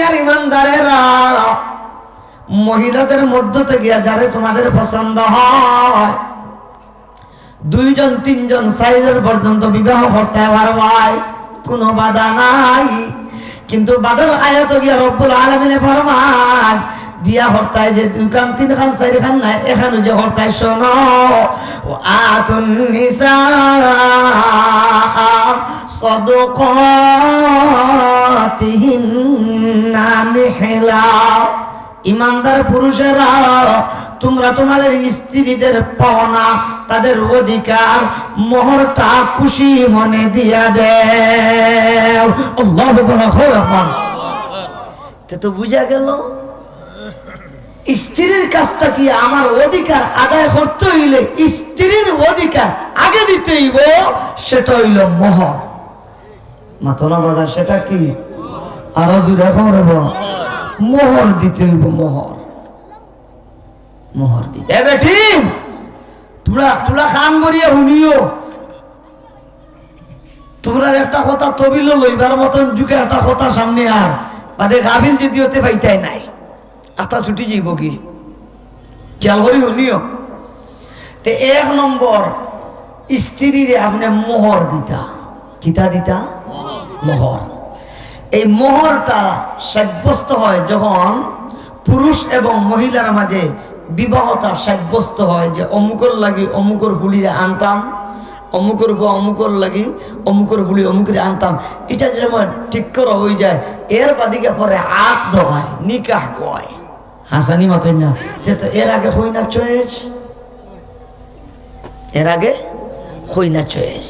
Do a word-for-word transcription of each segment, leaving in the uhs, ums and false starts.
আর ইমানদারেরা, মহিলাদের মধ্য থাকিয়া যারে তোমাদের পছন্দ হয়, দুইজন, তিনজন, চাইরজন পর্যন্ত বিবাহ করতায় পারবায়, কুনু বাধা নাই। কিন্তু বাদর আয়াতো গিয়া রব্বুল আলামিনে ফরমান দিয়া করতায় যে দুইখান, তিনখান, চাইরখান নায়, এখানো যে করতায়, শোনো, وآتوا النساء صدقاتهن نحلة। ইমানদার পুরুষেরা, তোমরা তোমাদের স্ত্রীদের পাওনা, তাদের অধিকার, মোহরটা খুশি মনে দিয়া দেও। আল্লাহু আকবার। তে তো বুঝা গেল, স্ত্রীর কাছ থাকি আমার অধিকার আদায় করতে অইলে স্ত্রীর অধিকার আগে দিতে অইবো, সেটা অইলো মোহর। মাতো না বাজান, সেটা কি? আরো জোরে কও রে বা। মোহর দিতে অইবো, মোহর। মোহর দিতে। এ বেটি, তোমরা, তোমরা কান ভরিয়া হুনিও। তোমরার একটা কথা তবিলো লইবার মতন যুগে একটা কথা সামনে আর বাদে গাফিল যদি অইতে পাইতায় নায়। আস্তা ছুটি যাইবো কি? খেয়াল করি হুনিও। তে এক নম্বর, স্ত্রীরে আপনে মোহর দিতা। কিতা দিতা? মোহর। এই মোহরটা সাব্যস্ত হয় যখন পুরুষ এবং মহিলার মাঝে বিবাহটা সাব্যস্ত হয় যে অমুকর লাগি অমুকর ফুলিরে আনতাম, অমুকর ফুয়া অমুকর লাগি অমুকর ফুলি অমুকরে আনতাম, এটা যে সময় ঠিক করা অইযায়, এর বাদিকে পরে আকদ হয়, নিকাহ হয়। হাসানি মাতইন না। তে তো এর আগে কইনা চয়েস, এর আগে কইনা চয়েস।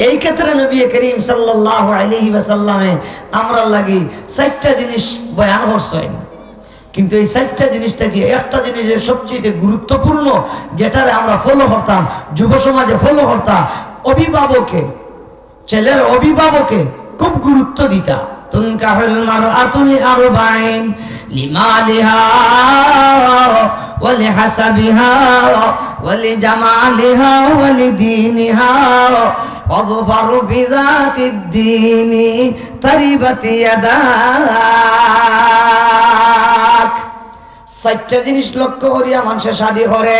এই ক্ষেত্রে নবী করিম সাল্লাল্লাহু আলাইহি ওয়াসাল্লামে আমরার লাগি চাইরটা জিনিস বয়ান করছইন, কিন্তু এই চাইরটা জিনিস থাকি একটা জিনিস যে সবচেয়ে গুরুত্বপূর্ণ, যেটারে আমরা ফলো করতাম, যুব সমাজে ফলো করতাম, অভিভাবকে, ছেলের অভিভাবকে খুব গুরুত্ব দিতা। تنكح المرأة لأربع: لمالها ولحسبها ولجمالها ولدينها فاظفر بذات الدين تربت يداك। চাইরটা জিনিস লক্ষ্য করিয়া মানষে শাদি করে।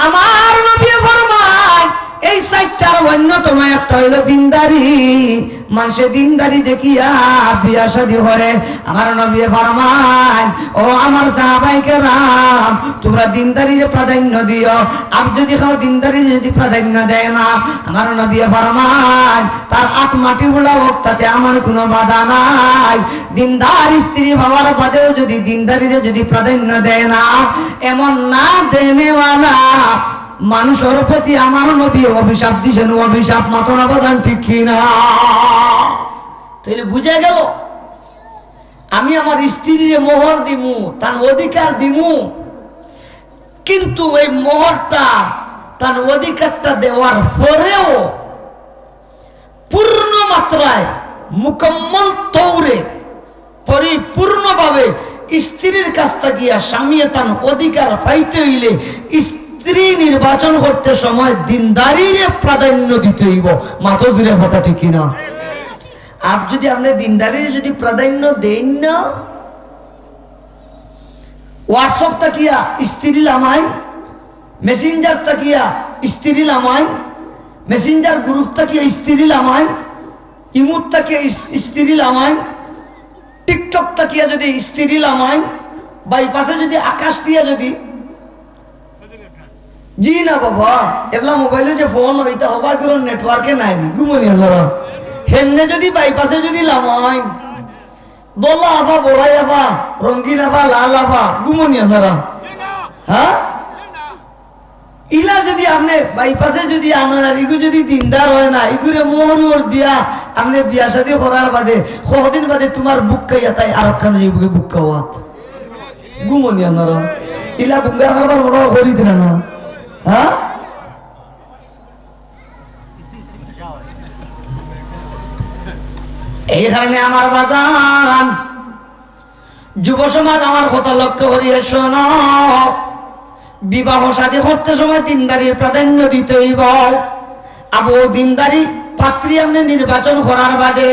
আমার নবী ফরমায়, এই চাইরটার অন্যতম একটা অইলো দিনদারি। মানষে দিনদারি দেখিয়া বিয়া শাদি করে। আমার নবী ফরমায়, ও আমার সাহাবায়ে কেরাম, তোমরা দিনদারিরে প্রাধান্য দিও। আর যদি কেউ দিনদারিরে যদি প্রাধান্য দেয় না, আমার নবী ফরমায়, তার আত মাটি উড়া হোক, তাতে আমার কুনু বাধা নাই। দিনদার স্ত্রী পাওয়ার বাদেও যদি দিনদারিরে যদি প্রাধান্য দেয় না, এমন না দেনেওয়ালা মানুষর প্রতি আমার নবী অভিশাপ দিছইন, অভিশাপ। মাতো না বাজান, ঠিক কি না? তাইলে বুঝা গেল, আমি আমার স্ত্রীরে মোহর দিমু, তান অধিকার দিমু, কিন্তু এই মোহরটা, তান অধিকারটা দেওয়ার পরেও পূর্ণ মাত্রায়, মুকাম্মল তৌরে, পরিপূর্ণভাবে স্ত্রীর কাছ থাকিয়া স্বামীয়ে তান অধিকার পাইতে অইলে স্ত্রী নির্বাচন করতে সময় দিনদারিরে প্রাধান্য দিতে অইবো। মাতো জোরে, কথা ঠিক কি না? আর যদি আপনে দিনদারিরে যদি প্রাধান্য দেইন না, WhatsApp থাকিয়া স্ত্রী লামাইন, Messenger থাকিয়া স্ত্রী লামাইন, Messenger group থাকিয়া স্ত্রী লামাইন, ইমুত থাকিয়া ইস-, স্ত্রী লামাইন, TikTok থাকিয়া যদি স্ত্রী লামাইন, বাইপাসে যদি আকাশ দিয়া যদি, জি না বাবা, এবলা মোবাইলো যে ফোন অইতা হবা করুন, নেটওয়ার্কে নাই নি, ঘুমনি আপনারা। হেমনে যদি বাইপাসে যদি লামাইন, দোলা আফা, বড়াই আফা, রঙ্গিন আফা, লাল আফা, ঘুমনি আপনারা। হ্যাঁ? ইলা যদি আপনে বাইপাসে যদি আনইন আর ইগু যদি দিনদার অয় না, ইগুরে মোহর দিয়া আপনে বিয়া শাদি করার বাদে, কদিন বাদে তুমার বুক খাইয়া তাই আরক খান ইগুরে বুক খাওয়াত। ঘুমনি আপনারা। ইলা গুঙ্গার কারবার মনে করি দিলা না। হ্যাঁ? এই কারণে আমার বাজান, যুব সমাজ, আমার কথা লক্ষ্য করিয়া শোনো, বিবাহ শাদী করতে সময় দিনদারির প্রাধান্য দিতে অইবো। আবু দিনদারি পাত্রী আপনে নির্বাচন করার বাদে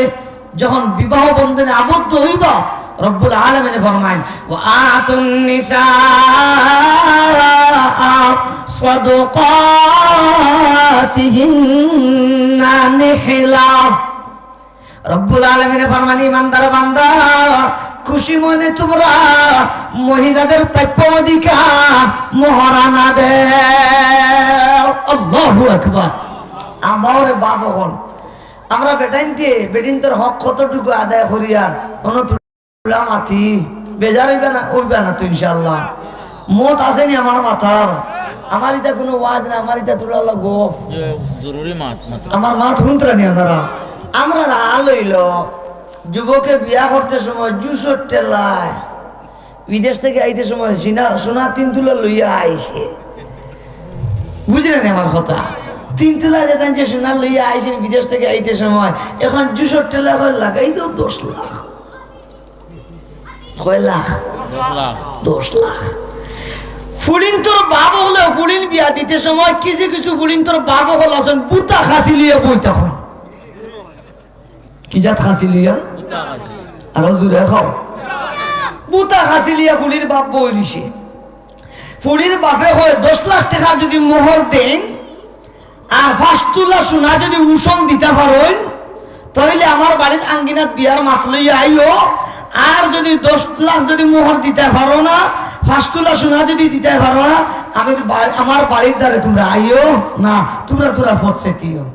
যখন বিবাহ বন্ধনে আবদ্ধ অইবা, রব্বুল আলামিনে ফরমাইন, "ওয়া আতুন নিসা সাদকাতিহিন্না নিহলা।" রব্বুল আলামিনে ফরমাইন, "ইমানদার বান্দা, খুশি মনে তুমরা মহিলাদের প্রাপ্য অধিকার মোহরানা দেও।" আল্লাহু আকবার। আমার বাবা অকল, আমরা বেটাইন্তে বেটিন্তর হক কতটুকু আদায় করিয়ার অনো তুলা মাতি, বেজার অইবা না, অইবা না তো ইনশাআল্লাহ। মত আছে নি আমার মাথার? আমার ইতা কুনু ওয়াজ না, আমার ইতা তুলা অইলো গফ। জরুরি মাত, মাত। আমার মাত হুনতরা নি আপনারা? আমরার হাল অইলো, যুবকে বিয়া করতে সময় জুসর ঠেলায়, বিদেশ থাকি আইতে সময় সিনা-, সোনা তিন তুলা লইয়া আইছে। বুঝরা নি আমার কথা? তিন তুলা যে তান যে সোনা লইয়া আইছে বিদেশ থাকি আইতে সময়, এখন জুসর ঠেলায় কয় লাগাই দেও দশ লাখ। কয় লাখ? দশ লাখ। দশ লাখ। ফুড়িন্তর বাপ অকলে ফুড়িন বিয়া দিতে সময় কিছু কিছু ফুড়িন্তর বাপ অকল আছইন, বুতা খাসি লইয়া বই থাকইন। কি জাত খাসি লইয়া? আরো জুরে কও। বুতা খাসি লইয়া ফুড়ির বাপ বই রইছে। ফুড়ির বাপে কয়, "দশ লাখ টেকা যুদি মোহর দেইন, আর পাঁচ তুলা সোনা যুদি উসল দিতা পারইন, তাইলে আমার বাড়ির আঙ্গিনাত বিয়ার মাত লইয়া আইও। আর যুদি দশ লাখ যুদি মোহর দিতা পারো না, পাঁচ তুলা সোনা যুদি দিতা পারো না, আমি বা-, আমার বাড়ির দ্বারে তুমরা আইও না, তুমরা তুমরা পথ ছেটিও।"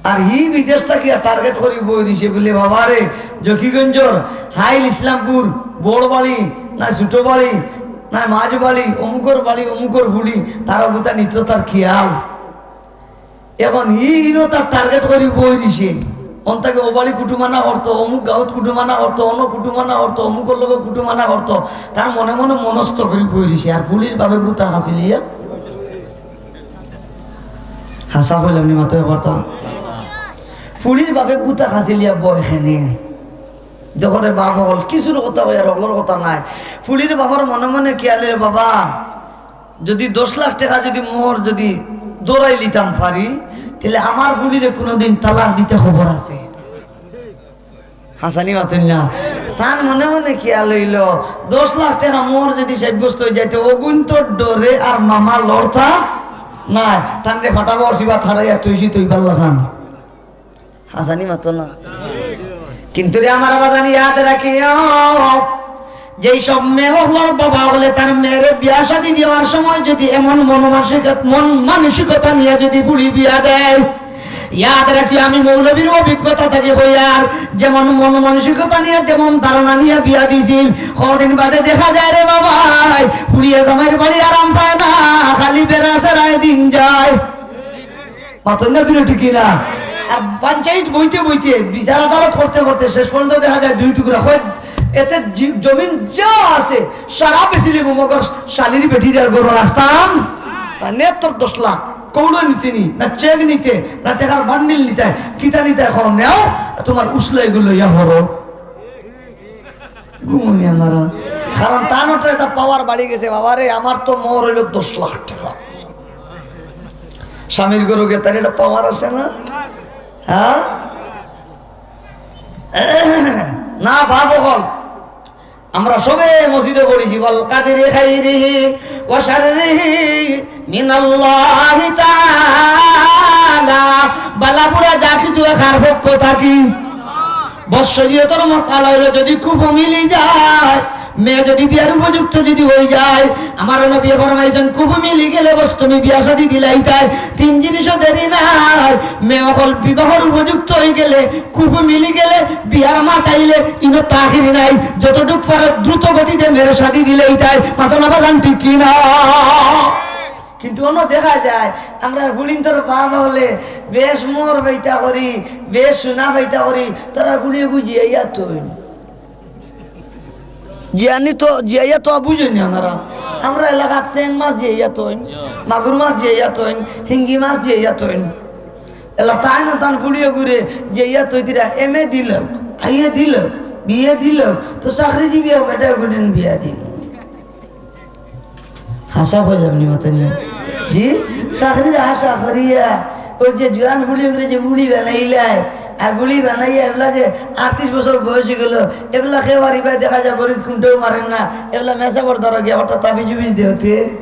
আর হি বিদেশ থাকিয়া টার্গেট করি বই দিছে বুলে, "বাবা রে, জকিগঞ্জর হাইল ইসলামপুর, বড় বাড়ি, না ছোট বাড়ি, না মাঝ বাড়ি, অমুকর বাড়ি, অমুকর ফুড়ি, তারা বুতা নিত তার খিয়াল।" এখন হি ইনো তার টার্গেট করি বই দিছে। অন তাকে ও বাড়ি কুটুমানা করতো, অমুক গাঁওত কুটুমানা করতো, অন্য কুটুমানা করতো, অমুকর লগে কুটুমানা করতো, তার মনে মনে মনস্থ করি বই দিছে। আর ফুড়ির বাপে বুতা খাসি লইয়া হাছা কইলাম নি মাতো এবার তো? ফুড়ির বাপে বুতা খাসি লইয়া বয় খেনে। দেখো রে বাপ অকল, কিছুর কথা কই আর অকলর কথা নাই। ফুড়ির বাপর মনে মনে খিয়ালে, "বাবা, যুদি দশ লাখ টেকা যুদি মোহর যুদি দৌড়াই লিতাম পারি, তাইলে আমার ফুড়িরে কুনুদিন তালাক দিতে খবর আছে।" হাছা নি মাতইন না? তান মনে মনে খিয়াল অইলো, দশ লাখ টেকা মোহর যুদি সাব্যস্ত অই যাইতো, অগুইন্তর ডরে আর মামা লড়তা নায়। তানরে ফাটাবো অসিবা থারাইয়া তৈছি তৈবার লাখান। হাছা নি মাতো না? কিন্তু রে আমার বাজান, ইয়াদ রাখিও, যেই সব মেয়ে অকলর বাবা অকলে তার মেয়েরে বিয়া শাদি দেওয়ার সময় যুদি এমন মন মানসিকতা, মন মানসিকতা নিয়া যুদি ফুড়ি বিয়া দেয়, ইয়াদ রাখি, আমি মৌলবীর অভিজ্ঞতা থাকি কইয়ার, যেমন মন মানসিকতা নিয়া, যেমন ধারণা নিয়া বিয়া দিছিল, কদিন বাদে দেখা যায় রে বাবা, ফুড়িয়ে জামাইর বাড়ি আরাম পায় না, খালি বেড়া সেরায় দিন যায়। মাতইন না তুলে ঠিক না? আর পঞ্চায়েত বইতে বইতে, বিচার আদালত করতে করতে শেষ পর্যন্ত দেখা যায় দুই টুকরা হয়। এতে জি-, জমিন যা আছে সারা বেচিলিমু, মগর শালির বেটির আর গরু রাখতাম। তা নে তোর দশ লাখ, কৌড়ো নিতে নি, না চেক নিতে, না টেকার বান্ডিল নিতে, কিতা নিতে এখন নেও, তোমার উসলা এগুলো ইয়া হরো। ঘুমুনি আমারা। কারণ তান তো একটা পাওয়ার বাড়ি গেছে, বাবা রে, আমার তো মোহর অইলো দশ লাখ টেকা। স্বামীর ঘরো গেতার একটা পাওয়ার আছে না? হ্যাঁ? না, বাপ অকল, আমরা সবে মসজিদে পড়ছি, "ওয়াল কাদরি খাইরিহি ওয়া শাররিহি মিনাল্লাহি তাআলা।" বালা বুরা যা কিছু কার পক্ষ থাকি। বস শরীয়তর মাসালা অইলো, যুদি কুফু মিলি যায়, মেয়ে যুদি বিয়ার উপযুক্ত যুদি অই যায়, আমার নবী ফরমাইছইন, কুফু মিলি গেলে বস তুমি বিয়া শাদি দিলাইতায়। তিন জিনিসও দেরি নাই, মেয়ে অকল বিবাহর উপযুক্ত অই গেলে, কুফু মিলি গেলে, বিয়ার মাত আইলে, ইনো তাখির নাই, যতটুক পারো দ্রুত গতিতে মেয়েরে শাদি দিলাইতায়। মাতো না বাজান, ঠিক কি না? কিন্তু অনো দেখা যায়, আমরা ফুড়িন্তর বাপ অকলে বেশ মোহর পাইতা করি, বেশ সোনা পাইতা করি, তারা ফুড়ি এগু জিয়াইয়া থইন। জিয়ানি তো, জিয়াইয়া তো বুঝইন নি আপনারা। আমরা এলাকাত চেং মাছ জিয়াইয়া থইন, মাগুর মাছ জিয়াইয়া থইন, হিঙ্গি মাছ জিয়াইয়া থইন। এলা তাইন তান ফুড়ি এগুরে জিয়াইয়া থইতরা, এম এ দিল, আই এ দিল, বি এ দিল, তো চাকরিজীবী বেটা এগুরে বিয়া দিল। হাছা কইলাম নি মাতো না? জি, চাকরির আশা করিয়া, ওই যে জুয়ান ফুড়ি ওগুরে যে ফুড়ি বানাইলায়, আর বুড়ি বানাইয়া এবলা যে আটত্রিশ বছর বয়স অইগেলো, এবলা কেউ আর ইবায় দেখা যায় বড়িত কুন্টাও মারের না, এবলা মেসাবর দ্বারা গিয়া অর্থাৎ তাবিজ উবিজ দেওতে।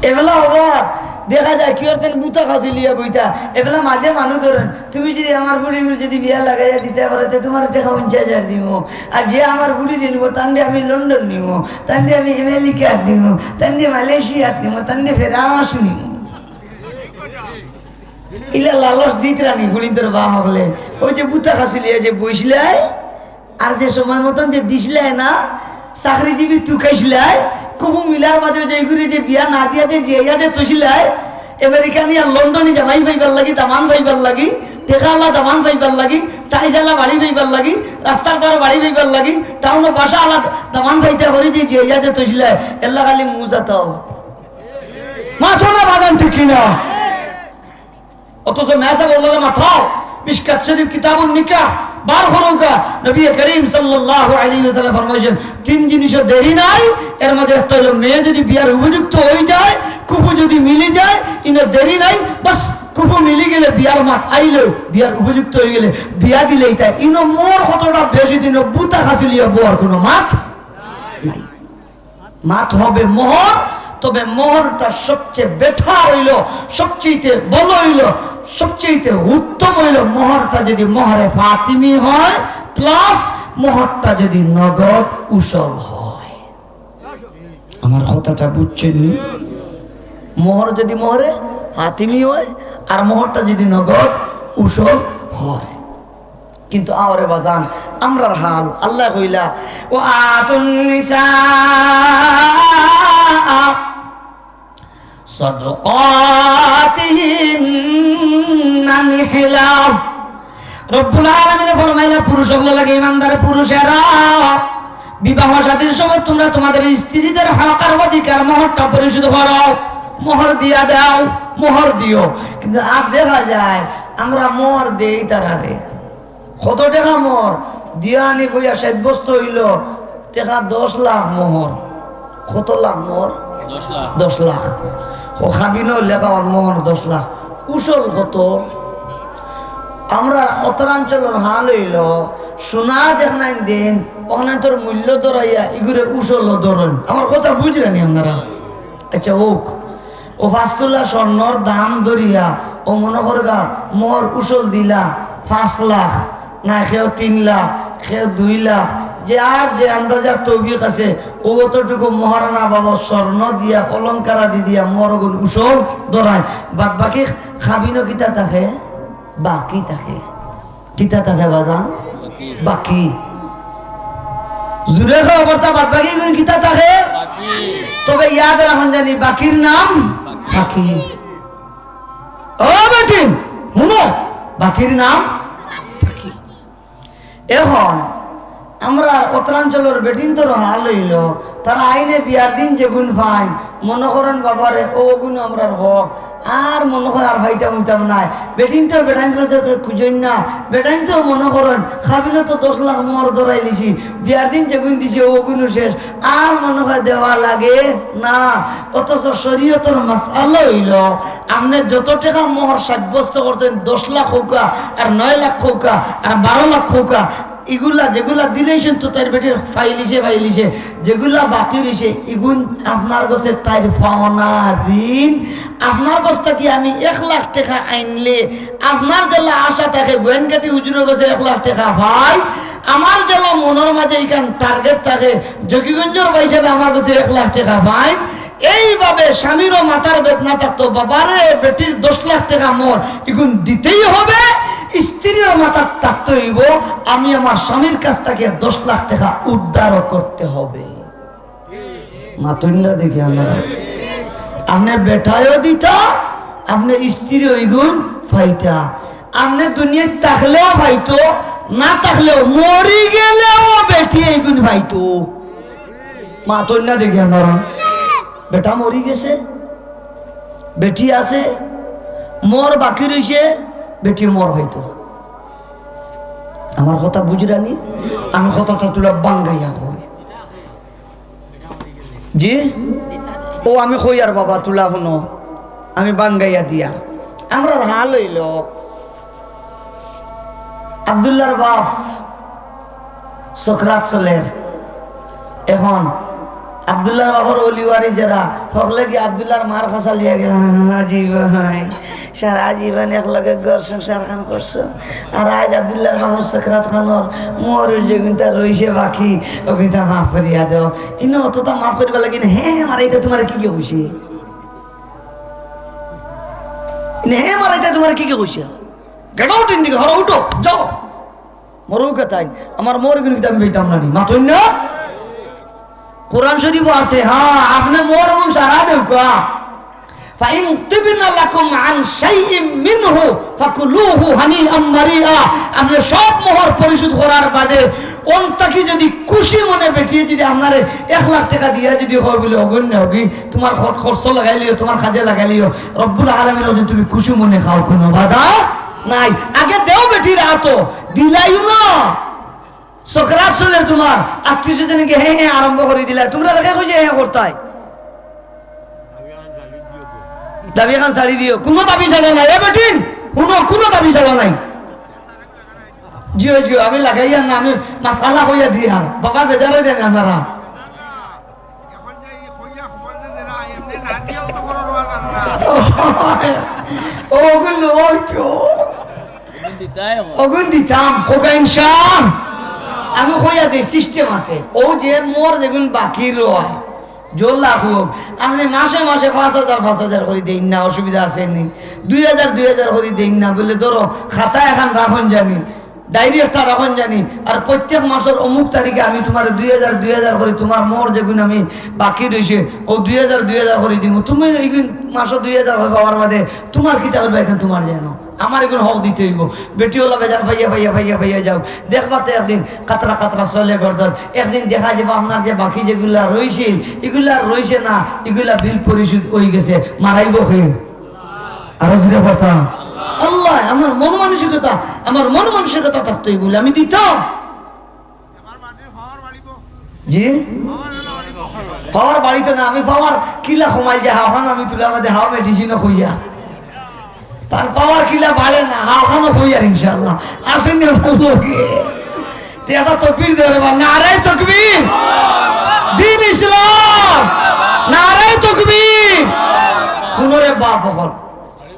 এবলা আবার দেখা যায় কি অর্থেন বুতা খাসি লিয়া বইতা, এবলা মাঝে মানুষ ধরেন, তুমি যদি আমার ফুড়িগুর যদি বিয়া লাগাইয়া দিতে পারো, তে তুমার টেকা পঞ্চাশ হাজার দিমু। আর যে আমার ফুড়িরে নিমু, তানরে আমি লন্ডন নিমু, তানরে আমি আমেরিকাত নিমু, তানরে মালয়েশিয়াত নিমু, তানরে ফেরাস নিমু। ইলা লালচ দিতরা নি ফুড়িন্তর বাপ অকলে। ওই যে বুতা খাসি লিয়া যে বইছলায়, আর যে সময় মতন যে দিছলায় না, চাকরিজীবী তুকাইছলায়, কুফু মিলার বাদে যে ইগুরে যে বিয়া না দিয়া যে জিয়াইয়া যে থইছলায়, আমেরিকানি আর লন্ডনি জামাই পাইবার লাগি, দামান পাইবার লাগি, টেকাআলা দামান পাইবার লাগি, টাইলসআলা বাড়ি পাইবার লাগি, রাস্তার পার বাড়ি পাইবার লাগি, টাউনো বাসাআলা দামান পাইতা করি যে জিয়াইয়া যে থইছলায়, এল্লা খালি মুজা তাও। মাতো না বাজান, ঠিক কি না? অথচ মেসাবর লগে মাতাও, মিশকাত শরীফ কিতাবুন নিকাহ বার করউক্কা, নবী করিম সাল্লাল্লাহু আলাইহি ওয়াসাল্লাম ফরমাইছইন, তিন জিনিসো দেরি নাই, এর মাঝে একটা অইলো মেয়ে যদি বিয়ার উপযুক্ত অই যায়, কুফু যদি মিলি যায়, ইনো দেরি নাই, বাস কুফু মিলি গেলে বিয়ার মাত আইলো, বিয়ার উপযুক্ত অই গেলে বিয়া দিলেই তাই, ইনো মোহর কতটা বেশি দিন বুতা খাসি লিয়া বওয়ার কুনু মাত নাই। মাত হবে মোহর, তবে মোহরটা সবচেয়ে better অইলো, সবচেয়ে ভালো অইলো, সবচেয়ে উত্তম অইলো মোহরটা যদি মোহরে ফাতিমি হয়, plus মোহরটা যদি নগদ উসল হয়। আমার কথাটা বুঝছইন নি? মোহর যদি মোহরে ফাতিমি হয়, আর মোহরটা যদি নগদ উসল হয়। কিন্তু আওরে বাজান, আমরার হাল, আল্লায় কইলা, "ওয়া আতুন নিসা সাদকাতিহিন্না নিহলা।" রব্বুল আলামিনে ফরমাইলা, পুরুষ অকলর লাগি, ইমানদার পুরুষেরা, বিবাহ শাদীর সময় তুমরা তুমাদের স্ত্রীদের হক আর অধিকার মোহরটা পরিশোধ করো, মোহর দিয়া দাও, মোহর দিও। কিন্তু আর দেখা যায় আমরা মোহর দেই তারারে। কত টেকা মোহর? দিয়া আনি বইয়া সাব্যস্ত অইলো, টেকা দশ লাখ মোহর। কত লাখ মোহর? দশ লাখ। দশ লাখ। ও খাবিনো লেখা অর মোহর দশ লাখ। উসল কত? আমরার উত্তরাঞ্চলর হাল অইলো, সোনা যেখানাইন দেইন, অখানাইন্তর মূল্য ধরাইয়া ইগুরে উসল ধরইন। আমার কথা বুঝরা নি আপনারা? আচ্ছা, অউক। ও পাঁচ তুলা স্বর্ণর দাম ধরিয়া, ও মনো করগা, মোহর উসল দিলা পাঁচ লাখ, না কেউ তিন লাখ, কেউ দুই লাখ, যে আর যে আন্দাজা তৌফিক আছে, ও অতটুকু মহারানা বাবা স্বর্ণ দিয়া, অলংকার আদি দিয়া মোহরগুন উসল ধরায়। বাদ বাকি খাবিনো কিতা থাকে? বাকি থাকে। কিতা থাকে বাজান? বাকি। জুরে কও, বাদ বাকি গুন কিতা থাকে? তবে ইয়াদ রাখুন জানি, বাকির নাম বাকি। ও বেটিন, হুনো, বাকির নাম বাকি। এখন আমরার উত্তরাঞ্চলর বেটিন্তর হাল অইলো, তারা আইনে বিয়ার দিন যেগুন পাইন, মনো করইন বাবারে, অগুন আমরার হক। আর মনো কয় আর পাইতাম অইতাম নায়। বেটিন্তর বেটাইন্তর কাছে খুঁজইন না। বেটাইন্তর মনো করইন, খাবিনো তো দশ লাখ মোহর ধরাইলিছি, বিয়ার দিন যেগুন দিছি অগুনও শেষ। আর মনো কয় দেওয়া লাগে না। অথচ শরীয়তর মাসআলা অইলো, আপনে যত টেকা মোহর সাব্যস্ত করছইন, দশ লাখ অউক্কা, আর নয় লাখ অউক্কা, আর বারো লাখ অউক্কা, ইগুলা যেগুলা দিলাইছইন তো তাইর বেটির পাইলিছে, পাইলিছে, যেগুলা বাকি রইছে, ইগুন আপনার গেছে তাইর পাওনা ঋণ। আপনার গেছ থাকি আমি এক লাখ টেকা আইনলে আপনার যেলা আশা থাকে, গোয়েনকাটি হুজুরর গেছে এক লাখ টেকা পাই, আমার যেলা মনর মাঝে ইখান target থাকে, জকিগঞ্জর ভাইসাবে আমার গেছে এক লাখ টেকা পাই, এইভাবে স্বামীরও মাথার বেদনা থাকতো, বাবারে, বেটির দশ লাখ টেকা মোহর, ইগুন দিতেই হবে। স্ত্রীরও মাথাত থাকতে অইবো, আমি আমার স্বামীর কাছ থাকি দশ লাখ টেকা উদ্ধারও করতে হবে। মাতুন না দেখি আমরা। আপনে বেটায়ও দিতা, আপনে স্ত্রীও ইগুন পাইতা। আপনে দুনিয়াত থাকলেও পাইতো, না থাকলেও, মরি গেলেও বেটিয়ে ইগুন পাইতো। মাতুন না দেখি আপনারা। বেটা মরি গেছে, বেটি আছে, মোহর বাকি রইছে, বেটি মোহর পাইতো। আমার কথা বুঝরা নি? আমি কথাটা তুলা বাঙ্গাইয়া কই। জি? ও আমি কই আর বাবা তুলা হুনো। আমি বাঙ্গাইয়া দিয়ার। আমরার হাল অইলো, আব্দুল্লাহর বাপ সকরাত চলের। এখন আব্দুল্লাহর বাপর অলি ওয়ারিস যেরা, হকলে গিয়া আব্দুল্লাহর মার খাসা লিয়া গেলা, "জি ভাই, সারা জীবন একলগে ঘর সংসার খান করছো, আর আইজ আব্দুল্লাহর বাপর সকরাত খানর মোর যেগুনতা রইছে বাকি, ওগুনতা মাফ করিয়া দেও।" ইনো অততা মাফ করিবার লাগি না, হে, হে, মারাইতে তুমারে কিগে কইছে? নে, হে মারাইতে তুমারে কিগে কইছে? Get out in the, হরো উঠো, যাও। মরুক তাইন, আমার মোর গুন কিতা আমি পাইতাম না নি, মাতইন না? কোরআন শরীফো আছে, হ্যাঁ, আপনে মোর এবং সারা দেউকা। فإن طبن لكم عن شيء منه فكلوه هنيئا مريئا। আপনে সব মোহর পরিশোধ করার বাদে অন থাকি যদি খুশি মনে বেটিয়ে যদি আপনারে এক লাখ টেকা দিয়া যদি কয় বুলে, "অগুন না, অগি, তুমার খর-, খরচ লাগাইলিও, তুমার কাজে লাগাইলিও, রব্বুল আলামিন অজন তুমি খুশি মনে খাও, কুনু বাধা নাই।" আগে দেও বেটির আতো, দিলাইও না। সকরাত চলের তুমার, আত্মীয় স্বজনে গিয়া হে হে আরম্ভ করি দিলা, তুমরারে কে কইছে হে করতায়? দাবি খান ছাড়ি দিও, কুনু দাবি ছাড়া নাই। এ বেটিন, হুনো, কুনু দাবি ছাড়া নাই। জিও, জিও, আমি লাগাইয়া না, আমি মাসালা কইয়া দিয়া। বাবা বেজার অই যাইন আপনারা। ও, ওগুলো ওই তো। অগুন দিতাম, কউক্কা ইনশা। আমি কইয়া দেই, system আছে। অউ যে মোর যেগুন বাকি রয়, জোর লাখ হোক, আপনে মাসে মাসে পাঁচ হাজার, পাঁচ হাজার করি দেইন না, অসুবিধা আছে নি? দুই হাজার, দুই হাজার করি দেইন না, বুলে ধরো, খাতা এখান রাখইন জানি, diary একটা রাখইন জানি, আর প্রত্যেক মাসর অমুক তারিখে আমি তুমারে দুই হাজার, দুই হাজার করি তুমার মোর যেগুন আমি বাকি রইছে, অউ দুই হাজার, দুই হাজার করি দিমু। তুমি এইগুন মাসো দুই হাজার করি পাওয়ার বাদে তুমার কিতা করবা, এখান তুমার যেন। আমার এগুন হক দিতে অইবো। বেটি ওলা বেজার পাইয়া, পাইয়া, পাইয়া, পাইয়া যাও। দেখবা তো একদিন কাতরা কাতরা চলে গর্দন। একদিন দেখা যাইবো আপনার যে বাকি যেগুলা রইছিল, ইগুলা আর রইছে না, ইগুলা বিল পরিশোধ অই গেছে। মারাইবো কে? আরো জোরে কথা। আল্লাহ, আমার মন মানসিকতা, আমার মন মানসিকতা থাকতে অইবো বুলে আমি দিতাম। জি? Power বাড়িতো না, আমি power কিলা কমাই যে হাওখান আমি তুলা বাদে হাওয়া medicine-ও কইয়া। তার power কিলা বাড়ে না, হাওখানও কইয়ার ইনশাআল্লাহ। আসেন নি বলবো কি? তে একটা তকবীর দেবে বা, নারায়ে তকবীর। দ্বীন ইসলাম। নারায়ে তকবীর। হুনো রে বাপ অকল।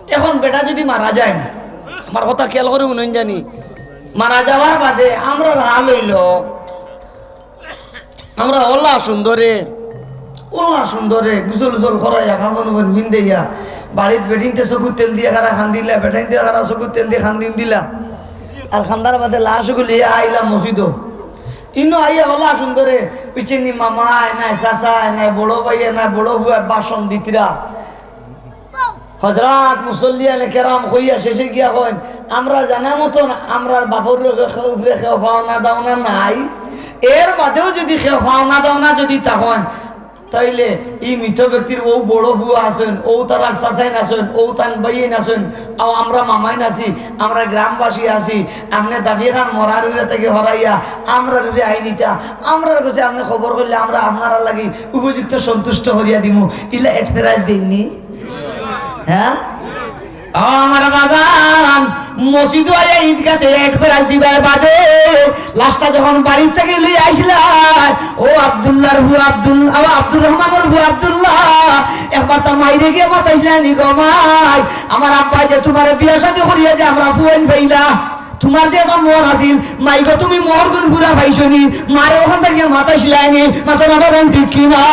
এখন বেটা যদি মারা যায়, আমার কথা খেয়াল করি হুনইন জানি, মারা যাওয়ার বাদে আমরার হাল অইলো, আমরা অলা সুন্দরে, অলা সুন্দরে গোসল উসল করাইয়া, কাফন উফন পিন্দাইয়া, বাড়িত বেটিন্তে চকুর তেল দিয়া কারা কান্দিলা, বেটাইন্তে কারা চকুর তেল দিয়া কান্দিন দিলা, আর কান্দার বাদে লাশ গুলি আইলা মসজিদো। ইনো আইয়া অলা সুন্দরে, পিছেনি মামায় নাই, চাচায় নাই, বড় ভাইয়ে নাই, বড় ফুয়ায় ভাষণ দিতরা। হজরত মুসল্লিয়ানে কেরাম কইয়া শেষে গিয়া কইন, "আমরা জানা মতন আমরার বাপর উপরে কেউ পাওনা দাওনা নাই, এর বাদেও যদি কেউ পাওনা দাওনা যদি থাকইন, তাইলে ই মৃত ব্যক্তির অউ বড় ফুয়া আছইন, অউ তারার চাচাইন আছইন, অউ তান ভাইয়াইন আছইন, অউ আমরা মামাইন আছি, আমরা গ্রামবাসী আছি, আপনে দাবি খান মরার উপরে থাকি হরাইয়া আমরার উপরে আইনিতা, আমরার কাছে আপনে খবর করলে আমরা আপনারার লাগি উপযুক্ত সন্তুষ্ট করিয়া দিমু।" ইলা advice দেইননি? হ্যাঁ? ও আমার বাজান, মসজিদো আইয়া ঈদগাতে advice দিবার বাদে, লাশটা যখন বাড়ির থাকি লই আইছিলা, ও আব্দুল্লাহর ফুয়া আব্দুল-, ও আব্দুর রহমানর ফুয়া আব্দুল্লাহ, একবার তার মাইরে গিয়া মাতাইছিলা নি গো মাই, আমার আব্বায় যে তুমারে বিয়া শাদী করিয়া যে আমরা ফুয়াইন পাইলা, তুমার যে একটা মোহর আছিল, মাইগো, তুমি মোহর গুন পুরা পাইছো নি? মারে অখান থাকি মাতাইছিলায় নি? মাতো না বাজান, ঠিক কি না?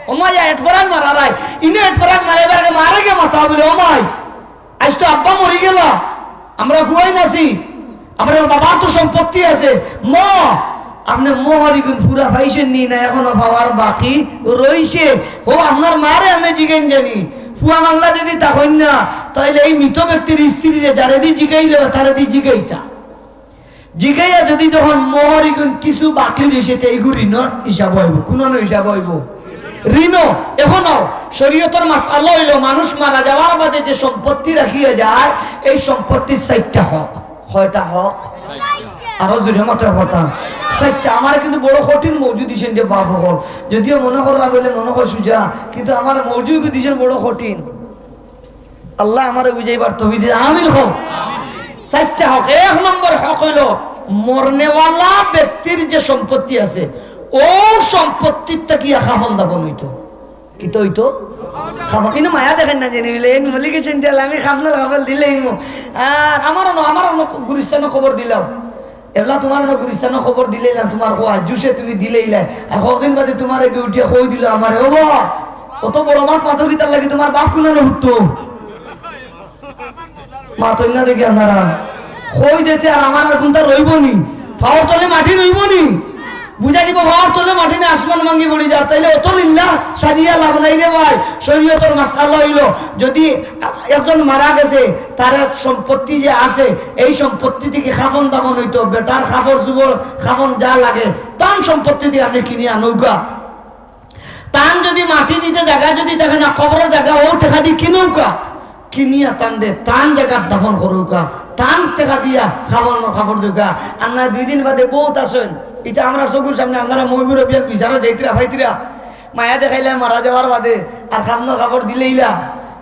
ও মাই, এটফরান মারারায়, ইনো এটফরান মারাইবার আগে মারে গিয়া মাতা বুলে, "ও মাই, আইজ তো আব্বা মরি গেলা, আমরা ফুয়াইন আছি, আমরার বাবার তো সম্পত্তি আছে, মা, আপনে মোহর ইগুন পুরা পাইছইন নি না এখনো পাওয়ার বাকি রইছে? ও আপনার মারে আপনে জিগাইন জানি।" ফুয়া মাংলা যদি থাকইন না, তাইলে এই মৃত ব্যক্তির স্ত্রীরে যারে দি জিগাইলে, তারে দি জিগাইতা। জিগাইয়া যদি তখন মোহর ইগুন কিছু বাকি রইছে, তে ইগু ঋণর হিসাব অইবো, কুনর হিসাব অইবো? ঋণ। এখন শরীয়তর মাসআলা অইলো, মানুষ মারা যাওয়ার বাদে যে সম্পত্তি রাখিয়া যায়, এই সম্পত্তির চাইরটা হক। কয়টা হক? আরো জোরে মাতো কথা। চাইরটা, আমার কিন্তু বড় কঠিন মৌজু দিছইন রে বাপ অকল। যদিও মনো কররা বলে মনো কর সুজা, কিন্তু আমার মৌজু দিছইন বড় কঠিন। আল্লায় আমারে বুঝাইবার তৌফিক দিন, আমিন কও। চাইরটা হক। এক নম্বর হক অইলো, মরনেওয়ালা ব্যক্তির যে সম্পত্তি আছে, অউ সম্পত্তির থাকিয়া কাফন দাফন অইতো। কিতা অইতো? কাফন। ইনো মায়া দেখাইন না জানি বলে, এই মলি গেছইন দিয়া আমি কাফনর কাফন দিলাইমু। আর আমার অনো, আমার অনো গুরুস্থানো কবর দিলাও। এবলা তুমার অনো গুরুস্থানো কবর দিলাইলাম, তুমার কওয়া জুশে তুমি দিলাইলায়। আর কয়দিন বাদে তুমার এগু উঠিয়া কই দিলো আমারে, "ও বা, অত বড় মাত মাতো কিতার লাগি, তুমার বাপ কুনানো হুতো?" মাতইন না দেখি আপনারা। কই দিতে আর আমার আর কুনটা রইবো নি? পাওর তলে মাটি রইবো নি? বুঝা দিব, পাওর তলে মাটি না, আসমান ভাঙ্গি পড়ি যার, তাইলে অত লিল্লা সাজিয়া লাভ নাই রে ভাই। শরীয়তর মাসআলা অইলো, যদি একজন মারা গেছে, তার এক সম্পত্তি যে আছে, এই সম্পত্তি থাকি কাফন দাফন অইতো, বেটার কাপড় চোপড়, কাফন যা লাগে, তান সম্পত্তি থাকি আপনে কিনিয়া আনউক্কা। তান যদি মাটি দিতে জাগা যদি থাকে না, কবরর জাগা অউ টেকা দি কিনউক্কা, কিনিয়া তানরে তান জাগাত দাফন করউক্কা, তান টেকা দিয়া কাফন কাপড় দেউক্কা। আর না দুই দিন বাদে বউত আছইন, ইতা আমরার চকুর সামনে আপনারা ময়-মুরব্বিয়ান বিচারো যাইতরা পাইতরা, মায়া দেখাইলা মারা যাওয়ার বাদে, আর কাফনর কাপড় দিলাইলা,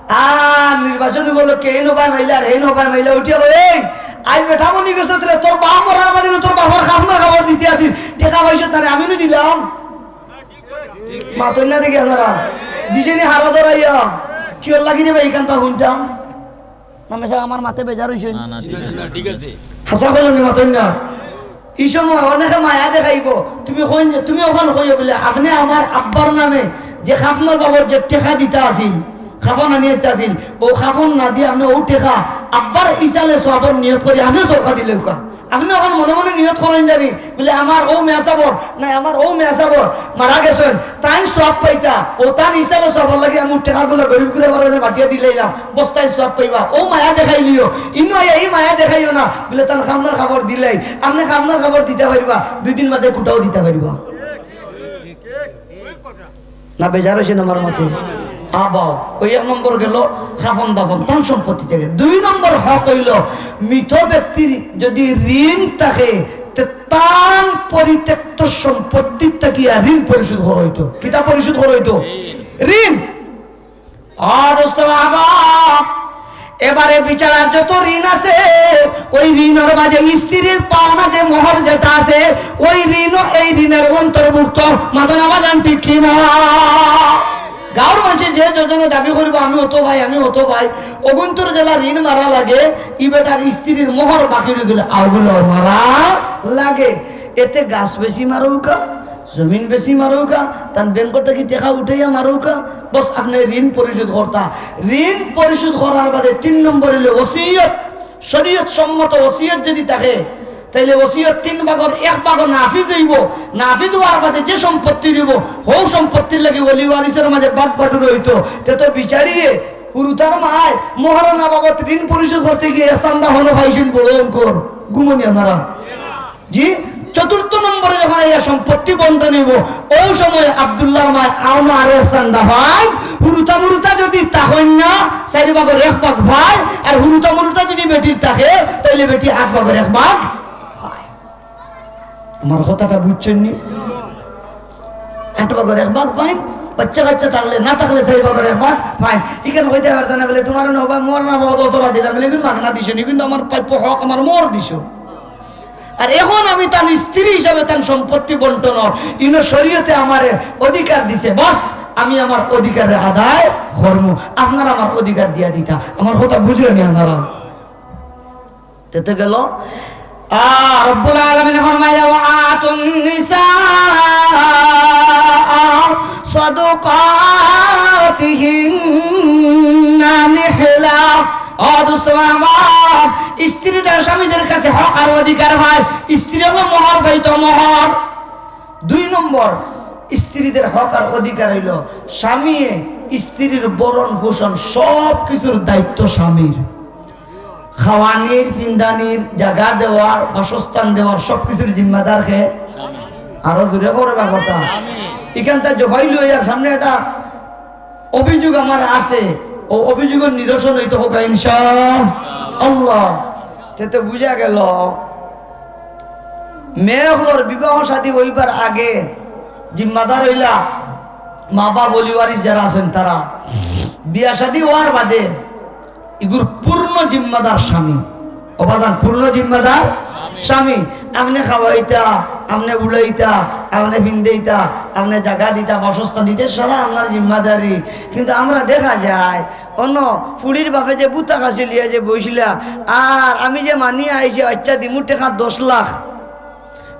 আর নির্বাচন উপলক্ষে এইন অবায় মাইলা আর হেইন অবায় মাইলা উঠিয়া কয়, "এই, আইজ বেটা বনি গেছত রে, তোর বাপ মরার বাদে তোর বাপর কাফনর কাপড় দিতে আছিল, টেকা পাইছত না রে, আমি নু দিলাম।" মাতইন না দেখি আপনারা। দিছে নি হারো ধরাইয়া। কিওর লাগি রে ভাই, ইখানতা হুনতাম। না, মেশা আমার মাতে বেজার অইছইন। না, না, ঠিক আছে। ঠিক আছে। হাছা কইলাম নি, মাতইন না। ই সময় অনেকে মায়া দেখাইবো। তুমি কইন, তুমি অখান কইও বলে, "আপনে আমার আব্বার নামে যে কাফনর বাবদ যে টেকা দিতা আছিল, কাফন আনিয়া দিতা আছিল, অউ কাফন না দিয়া আপনে অউ টেকা আব্বার ইসালে সওয়াবর নিয়ত করি আপনে সদকা দিলাউক্কা।" আপনে অখন মনে মনে নিয়ত করইন জানি, বলে, "আমার অউ মেসাবর, না, আমার অউ মেসাবর মারা গেছইন, তাইন সওয়াব পাইতা, অউ তান ইসালে সওয়াবর লাগি আমি টেকাগুলা গরিব গুরবার বাটিয়া দিলাইলাম, বস্তায় সওয়াব পাইবা।" অউ মায়া দেখাইলিও, ইনো আইয়া ই মায়া দেখাইও না, বলে, "তান কাফনর কাপড় দিলাই।" আপনে কাফনর কাপড় দিতা পারবা, দুই দিন বাদে কুটাও দিতা পারবা। না বেজার অইছইন আমার মাতে? আবাও, অউ এক নম্বর গেল কাফন দাফন, তান সম্পত্তি থাকি। দুই নম্বর হক অইলো, মৃত ব্যক্তির যদি ঋণ থাকে, তে তান পরিত্যক্ত সম্পত্তির থাকিয়া ঋণ পরিশোধ করা অইতো। কিতা পরিশোধ করা অইতো? ঋণ। ও দোস্ত বাবা, এবারে বিচারার যত ঋণ আছে, ওই ঋণর মাঝে স্ত্রীর পাওনা যে মোহর যেটা আছে, ওই ঋণও এই ঋণর অন্তর্ভুক্ত। মাতইন না বাজান, ঠিক কি না? গাঁওর মাঝে যে যজনে দাবি করবো, "আমি অত পাই, আমি অত পাই", অগুইন্তর যেলা ঋণ মারা লাগে, ই বেটার স্ত্রীর মোহর বাকি রইগেলে অগুলাও মারা লাগে। এতে গাছ বেচি মারউক্কা, জমিন বেচি মারউক্কা, তান ব্যাংকর থাকি টেকা উঠাইয়া মারউক্কা, বস আপনে ঋণ পরিশোধ করতা। ঋণ পরিশোধ করার বাদে তিন নম্বর অইলো ওসিয়ত। শরীয়ত সম্মত ওসিয়ত যদি থাকে, তাইলে ওসিয়ত তিন ভাগর এক ভাগ নাফিজ অইবো। নাফিজ অওয়ার বাদে যে সম্পত্তি রইবো, হউ সম্পত্তির লাগি ওলি ওয়ারিসর মাঝে বাট বাটুর অইতো। তে তো বিচারিয়ে হুরুতার মায় মহারানা বাবদ ঋণ পরিশোধ করতে গিয়া চান্দা হনো পাইছইন বড় অঙ্কর। ঘুমো নি আপনারা? জি, চতুর্থ নম্বরে যখন এই সম্পত্তি বন্টন অইবো, অউ সময় আব্দুল্লাহর মায় আউনো আরো চান্দা পাইন। হুরুতা মুরুতা যদি তা অইন না, চাইর ভাগর এক ভাগ পাইন, আর হুরুতা মুরুতা যদি বেটির থাকে, তাইলে বেটি আট ভাগর এক ভাগ পাইন। আমার কথাটা বুঝছইন নি? আট ভাগর এক ভাগ পাইন, বাচ্চা কাচ্চা থাকলে না থাকলে চাইর ভাগর এক ভাগ পাইন। ইখান কইতা পারতা না বলে, "তুমার না অবায়, মোর না বাবদ অতরা দিলাম, বলে, ইগুন মাগনা দিছো নি, কিন্তু আমার প্রাপ্য হক আমার মোহর দিছো।" আর এখন আমি তান স্ত্রী হিসাবে তান সম্পত্তি বন্টনর ইনো শরীয়তে আমারে অধিকার দিছে, বাস আমি আমার অধিকাররে আদায় করমু, আপনারা আমার অধিকার দিয়া দিতা। আমার কথা বুঝরা নি আপনারা? তেতে গেল, আ, রব্বুল আলামিন ফরমাইলা, "ওয়া আতুন নিসা সাদুকাতিহিন্না নিহলা।" ও দোস্ত আমার, স্ত্রীরা স্বামীদের কাছে হক আর অধিকার পায়, স্ত্রী অইলো মোহর পাইতো, মোহর। দুই নম্বর, স্ত্রীদের হক আর অধিকার অইলো স্বামীয়ে স্ত্রীর ভরণ পোষণ সব কিছুর দায়িত্ব স্বামীর। খাওয়ানির, ফিন্দানির, জাগা দেওয়ার, বাসস্থান দেওয়ার সব কিছুর জিম্মাদার কে? আরো জোরে করো ব্যাপারটা। ইখানতা জফাই লই আর সামনে একটা অভিযোগ আমার আছে, অউ অভিযোগর নিরসন অইতো হউক ইনশাআল্লাহ। তেতে বুঝা গেল, মেয়ে অকলর বিবাহ শাদী অইবার আগে জিম্মাদার অইলা মা বাপ, অলি ওয়ারিস যারা আছইন তারা। বিয়া শাদী অওয়ার বাদে ইগুর পূর্ণ জিম্মাদার স্বামী। ও বাজান, পূর্ণ জিম্মাদার স্বামী। আপনে খাওয়াইতা, আপনে উড়াইতা, আপনে ফিন্দেইতা, আপনে জাগা দিতা, বাসস্থান দিতা, সারা আপনার জিম্মাদারি। কিন্তু আমরা দেখা যায় অন্য ফুড়ির বাপে যে বুতা খাসি লিয়া যে বইছিলা, আর আমি যে মানিয়া আইছি, আচ্ছা দিমু টেকা দশ লাখ,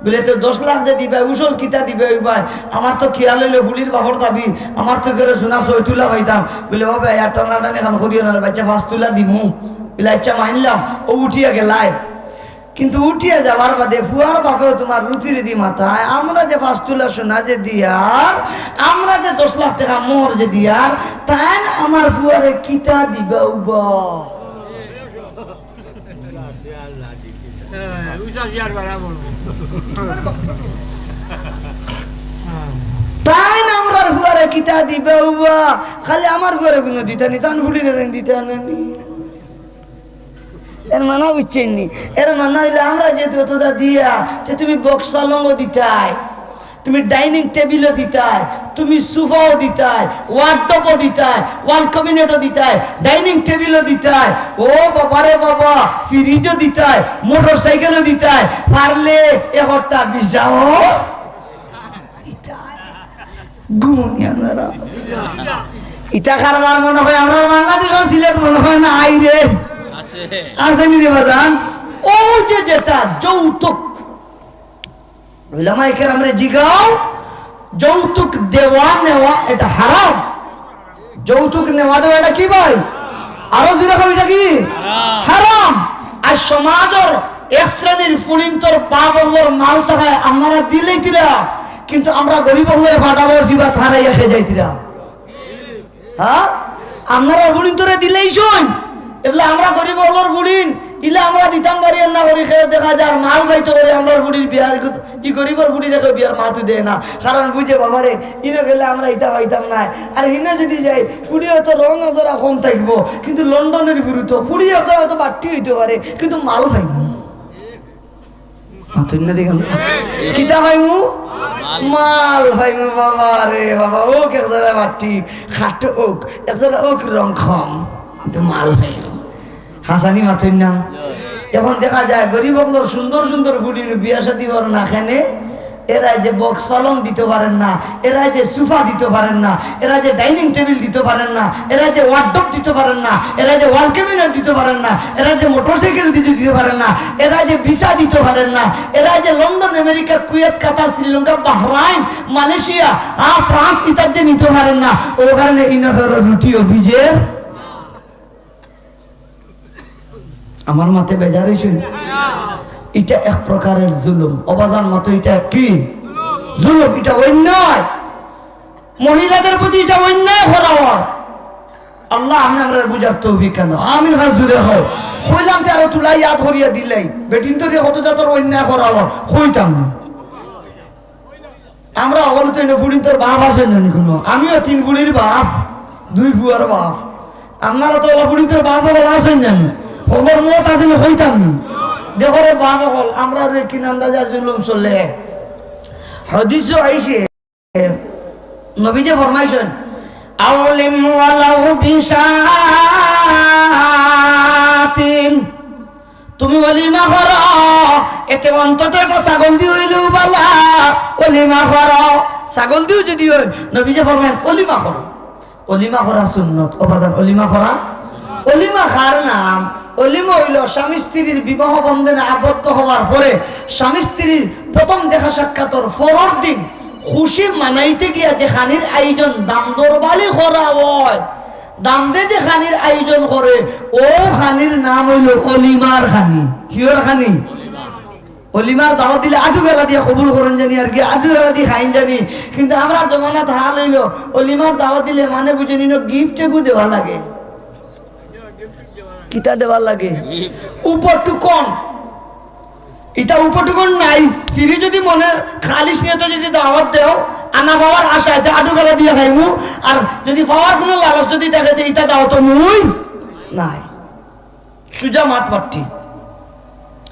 বুলে, "তো দশ লাখ যে দিবায়, উসল কিতা দিবায় অইবায়? আমার তো খিয়াল অইলো ফুড়ির বাপর দাবি, আমার তো করে সোনা ছয় তুলা পাইতাম।" বুলে, "ও ভাই, আর টানাটানি খান করিও না রে, বাচ্চা পাঁচ তুলা দিমু।" বুলে, "আচ্ছা, মানলাম।" ও উঠিয়া গেলায়। কিন্তু উঠিয়া যাওয়ার বাদে ফুয়ার বাপেও তুমার রুতি রুতি মাতায়, "আমরা যে পাঁচ তুলা সোনা যে দিয়ার, আমরা যে দশ লাখ টেকা মোহর যে দিয়ার, তাইন আমার ফুয়ারে কিতা দিবা উবা?" তাইন আমরার ফুয়ারে কিতা দিবা উবা? খালি আমার ফুয়ারে কুনু দিতা নি, তান ফুড়িরে দিতা না নি? এর মানে বুঝছইন নি? এর মানে অইলো আমরা যেহেতু অতটা দিয়া, তে তুমি বক্স পালঙ্গ দিতায়, তুমি ডাইনিং টেবিলও দিতায়, তুমি সোফাও দিতায়, ওয়ার্ডরোবও দিতায়, ওয়াল ক্যাবিনেটও দিতায়, ডাইনিং টেবিলও দিতায়, ও বাবা রে বাবা, ফ্রিজও দিতায়, মোটরসাইকেলও দিতায়, পারলে একটা ভিসাও দিতায়। ঘুমুনি আপনারা। ইতা কারবার মনে হয় আমরার বাংলাদেশর সিলেট মনে হয় না, আইরে। আছে। আছে নি রে বাজান? ও যে যেটা যৌতুক, উলামায়ে কেরামরে জিগাও, যৌতুক দেওয়া নেওয়া এটা হারাম। যৌতুক নেওয়া দেওয়া এটা কি ভাই? আরো জোরে কও, এটা কি? হারাম। হারাম। আর সমাজর এক শ্রেণীর ফুড়িন্তর বাপ অকলর মাল থাকায় আপনারা দিলাইতিরা, কিন্তু আমরা গরিব অকলরে ফাটাবর জিবা হারাইয়া খেয়ে যাইতিরা। হ্যাঁ, আপনারা ফুড়িন্তরে দিলাইছইন, এবলা আমরা গরিব অকলর ফুড়িন, ইলা আমরা দিতাম পারি আর না পারি, কেউ দেখা যার মাল পাইতো করি আমরার ফুড়ির বিয়ার, ই গরিবর ফুড়িরে কেউ বিয়ার মাতউ দেয় না, কারণ বুঝে বাবারে, ইনো গেলে আমরা ইতা পাইতাম না। আর হিনো যদি যাই, ফুড়ি হয়তো রং অতটা কম থাকবো, কিন্তু লন্ডনের ফুড়ি তো, ফুড়ি হয়তো, হয়তো বাট্টি হইতে পারে, কিন্তু মাল পাইবো। মাতইন না দেখুন। কিতা পাইমু? মাল পাইমু বাবা রে বাবা। ওক একজরা বাট্টি, খাটো ওক, একজরা ওক রং কম, কিন্তু মাল পাইমু। হাসানি মাতইন না। এখন দেখা যায় গরিব অকলর সুন্দর সুন্দর ফুড়ির বিয়া শাদী অর না কেনে, এরা যে বক্স পালং দিতো পারের না, এরা যে সোফা দিতো পারের না, এরা যে ডাইনিং টেবিল দিতো পারের না, এরা যে ওয়ার্ডরোব দিতো পারের না, এরা যে ওয়াল ক্যাবিনেট দিতো পারের না, এরা যে মোটরসাইকেল দিতে দিতো পারের না, এরা যে ভিসা দিতো পারের না, এরা যে লন্ডন, আমেরিকা, কুয়েত, কাতার, শ্রীলঙ্কা, বাহরাইন, মালয়েশিয়া, আ, ফ্রান্স ইতার যে নিতো পারের না, ও কারণে ইনো ধরো রুটি অফিসের আমার মাতে বেজার অইছইন। ইটা এক প্রকারের জুলুম। ও বাজান মাতো, ইটা কি? জুলুম, ইটা অন্যায়। মহিলাদের প্রতি ইটা অন্যায় করা অর। আল্লাহ, আপনে আমরারে বুঝার তৌফিক দেও। আমিন, খান জুরে কও। কইলাম তে আরো তুলাই ইয়াদ করিয়া দিলাই। বেটিন্তরে কত জাতর অন্যায় করা অর। কইতাম না। আমরা অকল তো ইনো ফুড়িন্তর বাপ আছইন না নি কুনু? আমিও তিন ফুড়ির বাপ, দুই ফুয়ার বাপ। আপনারা তো অলা ফুড়িন্তর বাপ অকল আছইন না নি? অকলর মত আছে নি কইতাম নি? দেখো রে বাপ অকল, আমরার কিন আন্দাজা জুলুম চলে। হাদিসো আইছে, নবীজি ফরমাইছইন, "আওলিম ওয়ালাউ বিশাতিন।" তুমি অলিমা করো, এতে অন্তত একটা ছাগল দি অইলেও বালা, অলিমা করো। ছাগল দিও যদি অয়, নবীজি ফরমাইন, "অলিমা করো।" অলিমা করা সুন্নত। ও বাজান, অলিমা করা? অলিমা কার নাম? অলিমা অইলো স্বামী স্ত্রীর বিবাহ বন্ধনে আবদ্ধ হওয়ার পরে স্বামী স্ত্রীর প্রথম দেখা সাক্ষাতর পরর দিন খুশি মানাইতে গিয়া যে খানির আয়োজন দাম দরবালি করা অয়, দাম দে যে খানির আয়োজন করে, ও খানির নাম অইলো অলিমার খানি। কিওর খানি? অলিমার দাওয়াত দিলে আটু গেলা দিয়া কবুল করইন জানি, আর কি আটু গেলা দিয়া খাইন জানি। কিন্তু আমরার জমানাত হাল অইলো, অলিমার দাওয়াত দিলে মানে বুঝইন ইনো গিফট এগু দেওয়া লাগে। কিতা দেওয়া লাগে? উপটুকন। ইতা উপটুকন নাই। ফিরি যদি মনে খালিস নিয়তে যদি দাওয়াত দেও, আনা বাবার আশায় তে আটু গেলা দিয়া খাইমু, আর যদি পাওয়ার কুনু লালচ যদি থাকে, তে ইতা দাওয়াত মুই নাই। সুজা মাত পাট্টি।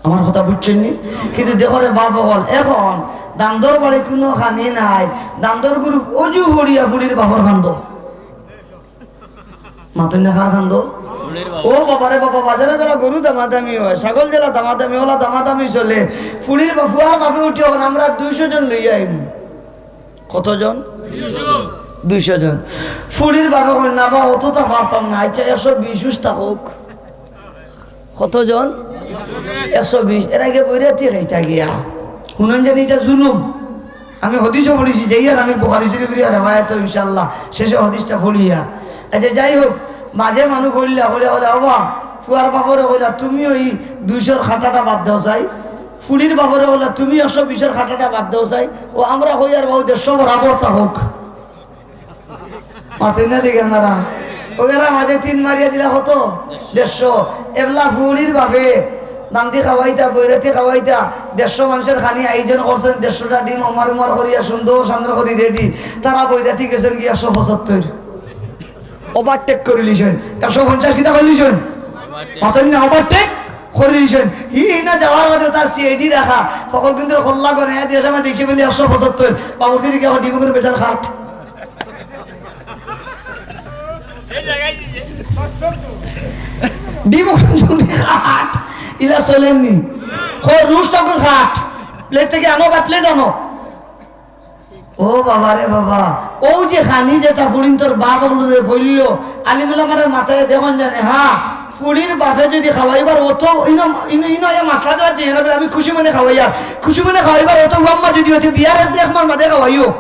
আমার কথা বুঝছইন নি? কিন্তু দেখো রে বাপ অকল, এখন দামদর বাড়ি কুনু খানি নাই, দামদর গরু অজু পড়িয়া ফুড়ির বাপর কান্দো। মাতইন না, কার কান্দো? ও বাবা রে বাবা, বাজারো যেলা গরু দামাদামি অয়, ছাগল যেলা দামাদামি, অলা দামাদামি চলে। ফুড়ির বা-, ফুয়ার বাপে উঠি অখন আমরা দুইশো জন লইয়া আইমু। কতজন? দুইশো জন। ফুড়ির বাপে কইন, "না বা, অততা পারতাম না, আইচ্ছা, একশো বিশ উস্তা হোক।" কতজন? একশো বিশ। এর আগে বৈরাতি খাইতা গিয়া। হুনইন জানি ইটা জুলুম। আমি হাদিসো পড়ছি, যাইয়ার আমি বুখারী শরীফর রেওয়ায়েত ইনশাআল্লাহ, শেষে হাদিসটা পড়িয়ার। আইচ্ছা, যাই হোক, মাঝে মানুষ কইলা, কইলা, কইলা, "ওবা, ফুয়ার বাপরে কইলা, তুমি ওই দুইশোর খাটাটা বাদ দেও চাই, ফুড়ির বাপরে কইলা, তুমি একশো বিশোর খাটাটা বাদ দেও চাই, ও আমরা কইয়ার বাউ দেড়শো বরাবর তা হোক।" মাতইন না দেখি আপনারা। ওগেরা মাঝে তিন মারিয়া দিলা কত? দেড়শো। এবলা ফুড়ির বাপে দামদি খাওয়াইতা, বৈরাতি খাওয়াইতা, দেড়শো মানুষের খানি আয়োজন করছইন, দেড়শোটা ডিম উমার উমার করিয়া সুন্দর সান্দর করি রেডি। তারা বৈরাতি গেছইন গিয়া একশো পঁচাত্তর। ওভারটেক করিলিছইন। একশো পঞ্চাশ কিতা করিলিছইন? মাতইন না, ওভারটেক করিলিছইন। হি না যাওয়ার বাদে তার সিআইডি রাখা। হকল কিন্তু কল্লা করে, হ্যাঁ, দেশে আমার দেশে বলি একশো পঁচাত্তর। বাবুর্চির কি আমার ডিম করে বেচার খাট? ডিম কুনদিন খাট, ইলা চলের নি। কয় রুশ ঠাকুর খাট, প্লেট থাকি আনো বা প্লেট আনো। ও বাবা রে বাবা, অউ যে খানি যেটা ফুড়িন্তর বাপ অকলরে ফইল্লো, আলিম উলামার মাথায় দেখইন জানে, হ্যাঁ, ফুড়ির বাপে যদি খাওয়াইবার অত, ইনো, ইনো, ইনো আইয়া মাসলা দেওয়ার যে, আমি খুশি মনে খাওয়াইয়ার, খুশি মনে খাওয়াইবার অত, ও আম্মা যদি অইতে বিয়ার এক মাস বাদে খাওয়াইও,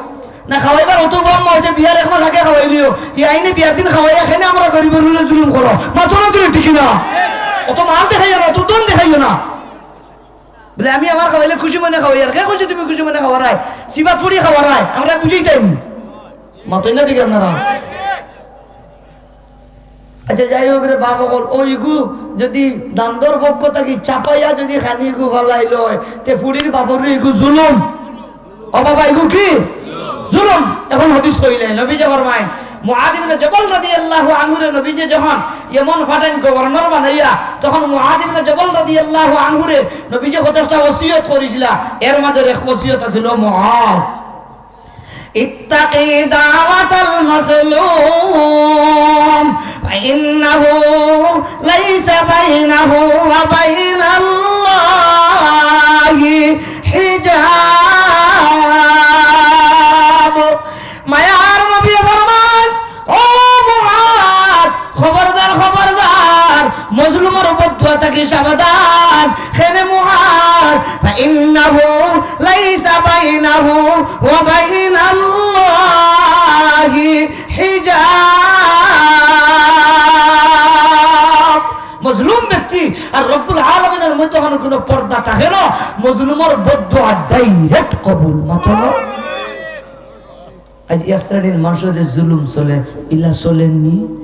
না খাওয়াইবার অত বম মা, ওইটা বিয়ার এক মাস আগে খাওয়াইলিও। ই আইনে বিয়ার দিন খাওয়াইয়া কেনে আমরা গরিবর উপরে জুলুম করো? মাতো না তুমি, ঠিক না? অত মাল দেখাইও না, অত ধন দেখাইও না। বলে, "আমি আমার খাওয়াইলে খুশি মনে খাওয়াই, আর কে কইছে তুমি খুশি মনে খাওয়ারায়? সিবাত ফুড়ি খাওয়ারায়, আমরা বুঝাইতাম।" মাতইন না দেখি আপনারা। আচ্ছা, যাই হোক রে বাপ অকল, অউ ইগু যদি দামদর পক্ষ থাকি চাপাইয়া যদি খানি ইগু ফালাই লয়, তে ফুড়ির বাপর ইগু জুলুম। ও বাবা, ইগু কি? জুলুম। এখন হাদিস কইলে নবীজি ফরমাইন, মুআজ ইবনে জবল রাদিয়াল্লাহু আনহুরে নবীজি যখন ইয়েমন ফাটাইন গভর্নর বানাইয়া, তখন মুআজ ইবনে জবল রাদিয়াল্লাহু আনহুরে নবীজি কতটা ওসিয়ত করিছিলা, এর মাঝে এক ওসিয়ত আছিল, "মুআজ, اتق دعوة المظلوم فإنه ليس بينه وبين الله حجاب।" মায়ার নবী ফরমান, "ও মুআজ, খবরদার, খবরদার, মজলুমর বদদুয়া থাকি সাবধান।" কেনে মুআজ? فإنه ليس بينه وبين الله حجاب। মজলুম ব্যক্তি আর রব্বুল আলামিনের মধ্যে কোনো পর্দা থাকে না। মজলুমর বদদুয়া direct কবুল। মাতো না? আইজ এক শ্রেণীর মানুষর যে জুলুম চলে, ইলা চলের নি?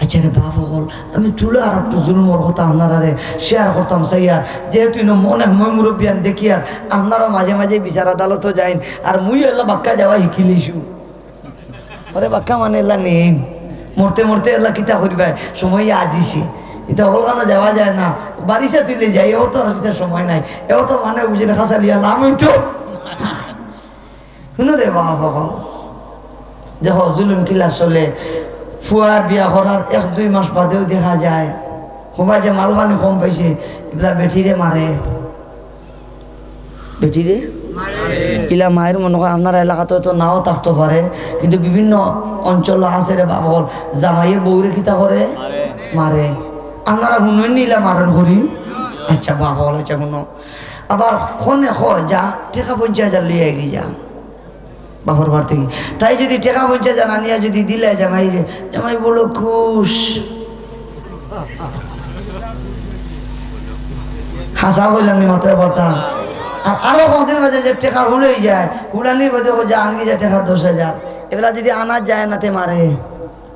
আচ্ছা রে বাপ অকল, আমি তুলা আর একটু জুলুমর কথা আপনারারে share করতাম চাইয়ার, যেহেতু ইনো অনেক ময়-মুরব্বিয়ান দেখিয়ার, আপনারাও মাঝে মাঝে বিচার আদালতো যাইন, আর মুইও এলা বাক্কা যাওয়া হিকিলিছু। ওরে বাক্কা মানে এলা নেইন, মরতে মরতে এলা কিতা করিবায়, সময় আজিছে, ইতা হকলখানো যাওয়া যায় না, বারিশা তুলে যাই, এও তো আর কিতা সময় নাই, এও তো মানে বুঝে না, খাসালিয়া লাভ অইতো। হুনো রে বাবা, বাবা। দেখো, জুলুম কিলা চলে। ফুয়া বিয়া করার এক দুই মাস বাদেও দেখা যায়, হবা যে মালপানি কম পাইছে, ইবলা বেটিরে মারে। বেটিরে? ইলা মায়ের মনে হয় আপনার এলাকাতে তো নাও থাকতে পারে, কিন্তু বিভিন্ন অঞ্চল আছে রে বাবা, জামাইয়ে বউরে কিতা করে? মারে। আপনারা হুনইন নি ইলা মারণ করি? আচ্ছা বাবা, আচ্ছা হুনো। আবার খনে কয়, "যা, টেকা পঞ্চাশ হাজার লইয়া এগি যা।" বাপর বাড়ি থাকি। তাই যদি টেকা পঞ্চাশ হাজার আনিয়া যদি দিলে জামাইরে, জামাই বড় খুশ। হাছা কইলাম নি মাথায় বার্তা। আর আরো কদিন বাদে যে টেকা হুড়াই যায়, হুড়ানির বাদে কয়, "যা, আনগি যা টেকা দশ হাজার।" এবেলা যদি আনা যায় না তে মারে।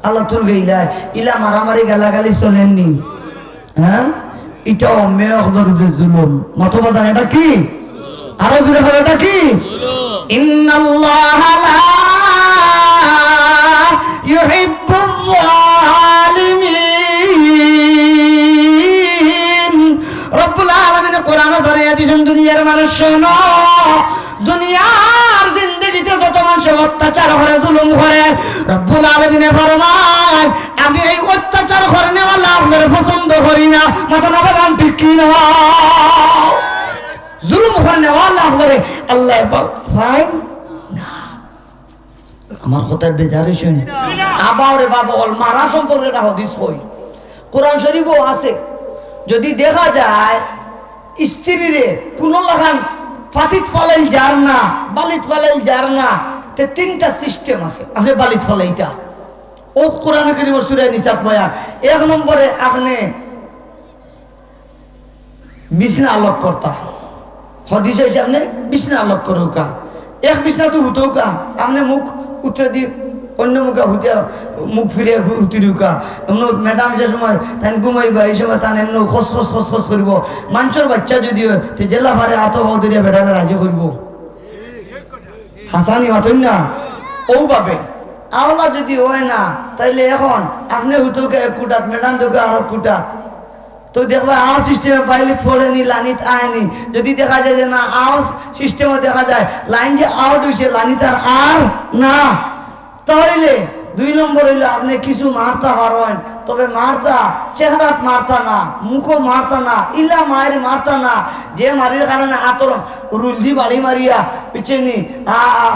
আল্লাহ তুল গেইলা, ইলা মারামারি গালাগালি চলের নি? হ্যাঁ? ইটাও মেয়ে অকলর উপরে জুলুম। মাতো বাজান, এটা কি? আরো জোরে বলো, এটা কি? إن الله لا يحب الظالمين। রব্বুল আলামিনে কোরআনে ধরাইয়া দিছইন, দুনিয়ার মানুষ শোনো, দুনিয়ার জিন্দেগিতে যত মানষে অত্যাচার করে, জুলুম করে, রব্বুল আলামিনে ফরমাইন, আমি এই অত্যাচার করনেওয়ালা অকলরে পছন্দ করি না। মাতইন না বাজান, ঠিক কি না? জুলুম করনেওয়ালা অকলরে আল্লায় ব-, ফাইন না। আমার কথায় বেজার অইছইন? আবার রে বাবা, অকল মারা সম্পর্কে একটা হাদিস কই, কোরআন শরীফো আছে। যদি দেখা যায় স্ত্রীরে কুনু লাখান ফাতিত ফালাইল যার না, বালিত ফালাইল যার না, তে তিনটা system আছে। আপনে বালিত ফালাইতা, অউ কোরআনে কারীমর সূরা নিসা বয়ান। এক নম্বরে আপনে বিছনা আলগ করতা। হাদিস অইছে আপনে বিছনা আলগ করউক্কা। এক বিছনাত হুতউক্কা, আপনে মুখ উত্তরেদি অইন্য মুখা হুতিয়া, মুখ ফিরাইয়া হু-, হুতি রউক্কা। এমনে ম্যাডাম যে সময় তাইন ঘুমাইবা, ই সময় তান এমনে খস খস খস খস করিবো। মানষর বাইচ্চা যুদি অয়, তে যেলা পারে আতো পাও ধরিয়া বেটারে রাজি করিবো। হাছা নি মাতইন না? অউ ভাবে। আওলা যুদি অয় না, তাইলে অখন আপনে হুতউক্কা এক কুটাত, ম্যাডাম দেউক্কা আরক কুটাত। তো দেখবা, আও system এ বালিত পড়েনি, লানিত আয়নি। যুদি দেখা যায় যে না, আও system এ দেখা যায় লাইন যে out অইছে, লানিত আর, আর না, তাইলে দুই নম্বর অইলো, আপনে কিছু মারতা পারইন, তবে মারতা, চেহারাত মারতা না, মুখো মারতা না, ইলা মাইর মারতা না, যে মারির কারণে আতর রুলদি বাড়ি মারিয়া, বুঝছইন নি? আ,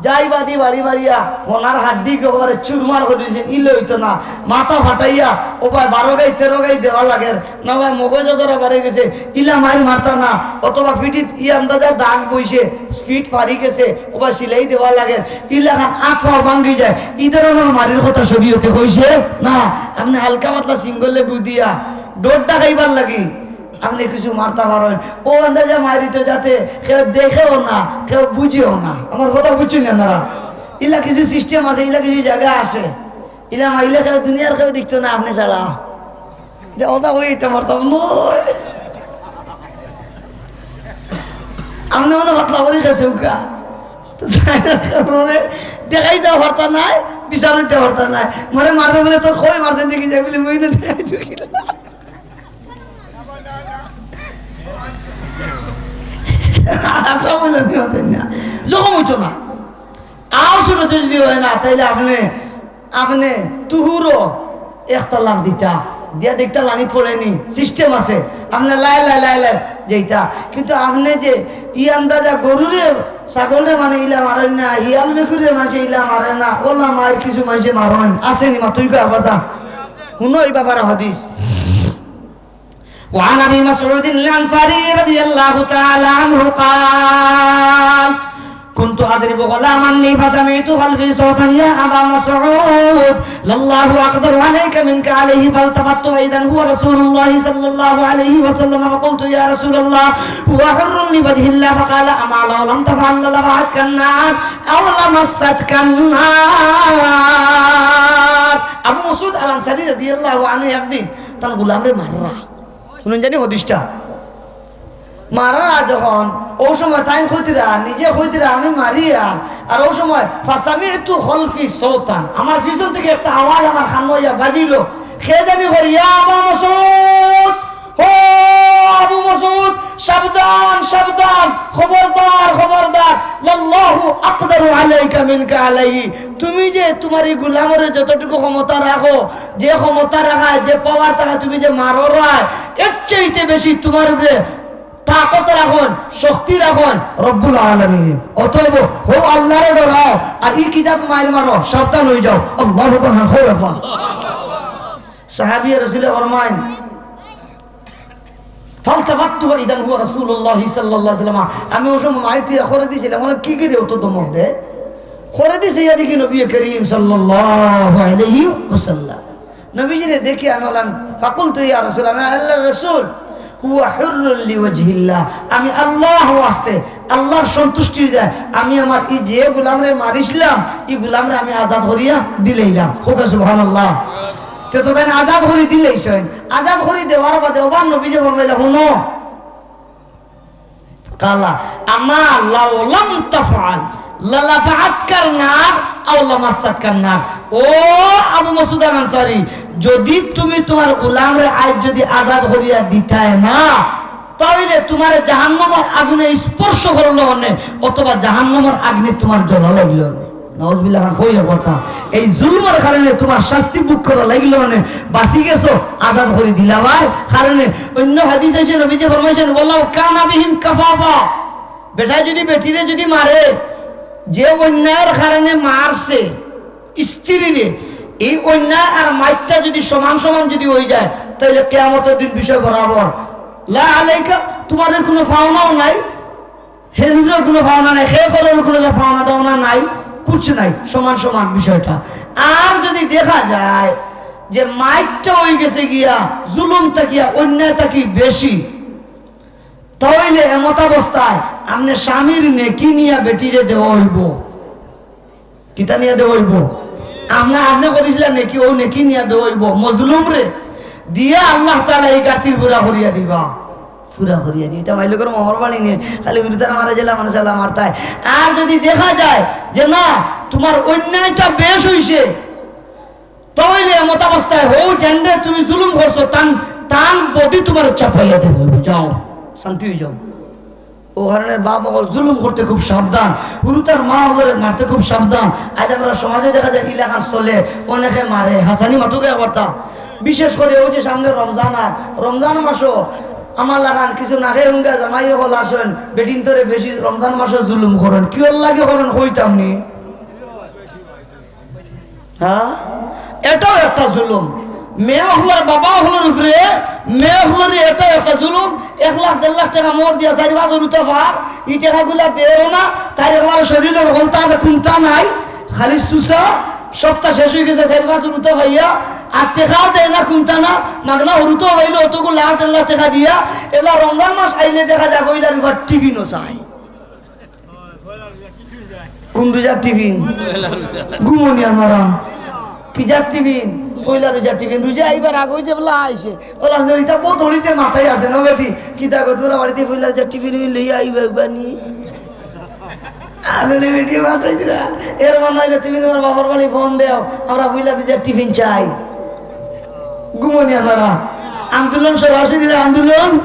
যাই বাদি বাড়ি মারিয়া, হনার হাড্ডি একেবারে চুরমার করি দিছইন, ইলা অইতো না। মাথা ফাটাইয়া, ও ভাই, বারো গাই, তেরো গাই দেওয়া লাগের, না ভাই, মগজ ধরা বাড়ি গেছে, ইলা মাইর মারতা না, অথবা ফিটিত ই আন্দাজা দাগ বইছে, ফিট ফারি গেছে, ও ভাই, সিলাই দেওয়া লাগের, ইলাখান আত পাও ভাঙ্গি যায়, ই ধরনর মারির কথা শরীয়তে কইছে না। আপনে হালকা পাতলা সিঙ্গলে গুদিয়া, ডোর ডাকাইবার লাগি, আপনে কিছু মারতা পারইন, অউ আন্দাজে মারিতো যাতে কেউ দেখেও না, কেউ বুঝেও না। আমার কথা বুঝছইন নি আপনারা? ইলা কিছু system আছে, ইলা কিছু জাগা আছে, ইলা মারলে কেউ, দুনিয়ার কেউ দেখতো না, আপনে ছাড়া। যে কথা কইতা পারতাম না, আপনে মনে পাতলা করি গেছে উকা। তো তাই না, কারণে দেখাইতা পারতা নায়, বিচার অইতা পারতা নায়। মরে মারতে বলে তো কই মারছে দেখি যাই বলে, মই না দেখাই তো কিলা। আশা বলে আমি হতেন না, জখম অইতো না। আও ছোট যদি অয় না, তাইলে আপনে, আপনে তুহুরও এক তালাক দিতা, দিয়া দেখতা লানিত পড়েনি, system আছে। আপনে লাই লাই লাই লাই যাইতা। কিন্তু আপনে যে ই আন্দাজা গরুরে, ছাগলরে মানে ইলা মারইন না, হিয়াল মেকুরিরে মানষে ইলা মারে না, অলা মাইর কিছু মানষে মারইন। আছে নি মা, তুই কই আবার দা? হুনো ই ব্যাপারে হাদিস। وعن أبي مسعود الأنصاري رضي الله تعالى عنه قال: كنت أضرب غلاما لي فسمعت خلفي صوتا: يا أبا مسعود، لله أقدر عليك منك عليه. فالتفت فإذا هو رسول الله صلى الله عليه وسلم، فقلت: يا رسول الله، هو حر لوجه الله. فقال: أما لو لم تفعل للفعتك النار أو لمستك النار. আবু মাসউদ আল আনসারী রাদিয়াল্লাহু আনহু একদিন তান গোলামরে মাররা। হুনইন জানি হাদিসটা। মারা যখন, অউ সময় তাইন কইতরা, নিজে কইতরা, "আমি মারিয়ার।" আর অউ সময়, "ফাসামি'তু খালফি সাওতান।" আমার পিছন থাকি একটা আওয়াজ আমার কানো আইয়া বাজিলো। কে জানি কর, "ইয়া আবা মাসউদ, ও আবু মাসউদ, সাবধান, সাবধান, খবরদার, খবরদার, লাল্লাহু আকদারু আলাইকা মিনকা আলাইহি।" তুমি যে তুমার ই গোলামরে যতটুকু ক্ষমতা রাখো, যে ক্ষমতা রাখায়, যে power থাকায় তুমি যে মাররায়, এর চাইতে বেশি তুমার উপরে তাকত রাখইন, শক্তি রাখইন রব্বুল আলামিন। অতএব হউ আল্লারে ডরাও, আর ই কিজাত মাইর মারো, সাবধান অইযাও। আল্লাহু আকবার, হউ আকবার। সাহাবিয়ে রসুলে ফরমাইন, "ফালতাফাত্তু ওয়া ইযান হুয়া রাসূলুল্লাহি সাল্লাল্লাহু আলাইহি ওয়াসাল্লাম।" আমি অউ সময় মাইর টিয়া করে দিছিলাম, মানে, "কি করে অত ধমক দেয়?" করে দিছে, ইয়া দেখি নবী করিম সাল্লাল্লাহু আলাইহি ওয়াসাল্লাম। নবীজিরে দেখি আমি বললাম, "ফাকুলতু ইয়া রাসূল, আমি আল্লাহর রাসূল, হুয়া হুররুল লিওয়াজহিল্লাহ, আমি আল্লাহর ওয়াস্তে, আল্লাহর সন্তুষ্টির দায় আমি আমার ই যে গোলামরে মারিছিলাম, ই গোলামরে আমি আজাদ করিয়া দিলাইলাম।" কউক্কা সুবহানাল্লাহ। তে তো তাইন আজাদ করি দিলাইছইন, আজাদ করি দেওয়ার বাদে ওবার নবীজি ফরমাইলা, "হুনো, কালা, আম্মা লাউ লাম তাফআল, লালাফাআতকান নার আও লামাসসাতকান নার।" ও আবু মাসউদ আল আনসারী, যদি তুমি তুমার গোলামরে আইজ যদি আজাদ করিয়া দিতায় না, তাইলে তুমারে জাহান্নামর আগুনে স্পর্শ করলো অনে, অথবা জাহান্নামর আগ্নি তুমার জ্বলা লাগলো অনে। নাউজুবিল্লাহ খান কইয়া কথা। এই জুলুমর কারণে তুমার শাস্তি ভোগ করা লাগলো অনে, বাঁচি গেছো আজাদ করি দিলাবার কারণে। অন্য হাদিস আছে, নবীজি ফরমাইছেন, "ওয়ালাউ কানা বিহিম কাফাফা।" বেটায় যদি বেটিরে যদি মারে, যে অন্যায়র কারণে মারছে স্ত্রীরে, এই অন্যায় আর মাইরটা যদি সমান সমান যদি অই যায়, তাইলে কিয়ামতর দিন বিষয় বরাবর। লা আলাইকা, তুমার কুনু পাওনাও নাই, হেনরও কুনু পাওনা নাই, হে করর কুনু পাওনা দাওনা নাই, কুছ নাই, সমান সমান বিষয়টা। আর যদি দেখা যায় যে মাইরটা অই গেছে গিয়া জুলুম থাকিয়া, অন্যায় থাকি বেশি, তাইলে এমতাবস্থায় আপনে স্বামীর নেকি নিয়া বেটিরে দেওয়া অইবো। কিতা নিয়া দেওয়া অইবো? আপনে, আপনে করিছিলা নেকি, অউ নেকি নিয়া দেওয়া অইবো। মজলুমরে দিয়া আল্লাহ তাআলা এই গাতির পুরা করিয়া দিবা। পুরা করিয়া দিবা। ইতা মাইর লগর মোহর বাড়ি নিয়া খালি হুরুতার মারা জেলা মানুষ এলা মারতায়। আর যদি দেখা যায় যে না, তুমার অন্যায়টা বেশ অইছে, তাইলে এমতাবস্থায় হউ যেনরে তুমি জুলুম করছো, তান, তান বডি তুমার চাপাইয়া দেওয়া অইবো। যাও, শান্তি অই যাও। অউ কারণে বাপ অকল জুলুম করতে খুব সাবধান, হুরুতার মা অকলরে মারতে খুব সাবধান। আইজ আমরার সমাজে দেখা যায় ইলাখান চলে, অনেকে মারে, হাছানি মাতুক অকবারতা। বিশেষ করি অউ যে সামনে রমজান, আর রমজান মাসো আমার লাখান কিছু নাকে হুঙ্গা জামাই অকল আছইন, বেটিন্তরে বেশি রমজান মাসো জুলুম করইন। কিওর লাগি করইন কইতাম নি? হ্যাঁ, এটাও একটা জুলুম। মেয়ে অকলর বাবা অকলর উপরে মেয়ে অকলর এটাও একটা জুলুম। এক লাখ দেড় লাখ টেকা মোহর দিয়া চাইর পাঁচ হুরুতা পার, ই টেকাগুলা দেরও না, তাইর একবারে শরীরর হকলতা কুন্তা নাই, খালি চুচা, সপ্তাহ শেষ অই গেছে, চাইর পাঁচ হুরুতা পাইয়া, আর টেকাও দেয় না কুন্তা না, মাগনা হুরুতা পাইলো অতগুলা লাখ দেড় লাখ টেকা দিয়া, এবার রমজান মাস আইলে দেখা যায় পয়লা রোজার টিফিনও চায়। কুন রোজার টিফিন? ঘুমো নি আপনারা? কিজার টিফিন? পয়লা রোজার টিফিন। রোজা আইবার আগে অউ যে বলা আইছে। অউ আলহামদুলিল্লাহ, ইতা বউত হড়িতে মাথায় আছে না বেটি? কিতা গো, তোরা বাড়িতে পয়লা রোজার টিফিন লইয়া আইবা, আইবা নি? আগুনে বেটি মাথায় দিরা। এর মানে অইলে তুমি তুমার বাবার বাড়ি ফোন দেও, আমরা পয়লা রোজার টিফিন চাই। ঘুমো নি আপনারা? আন্দোলন সরাসরি আন্দোলন।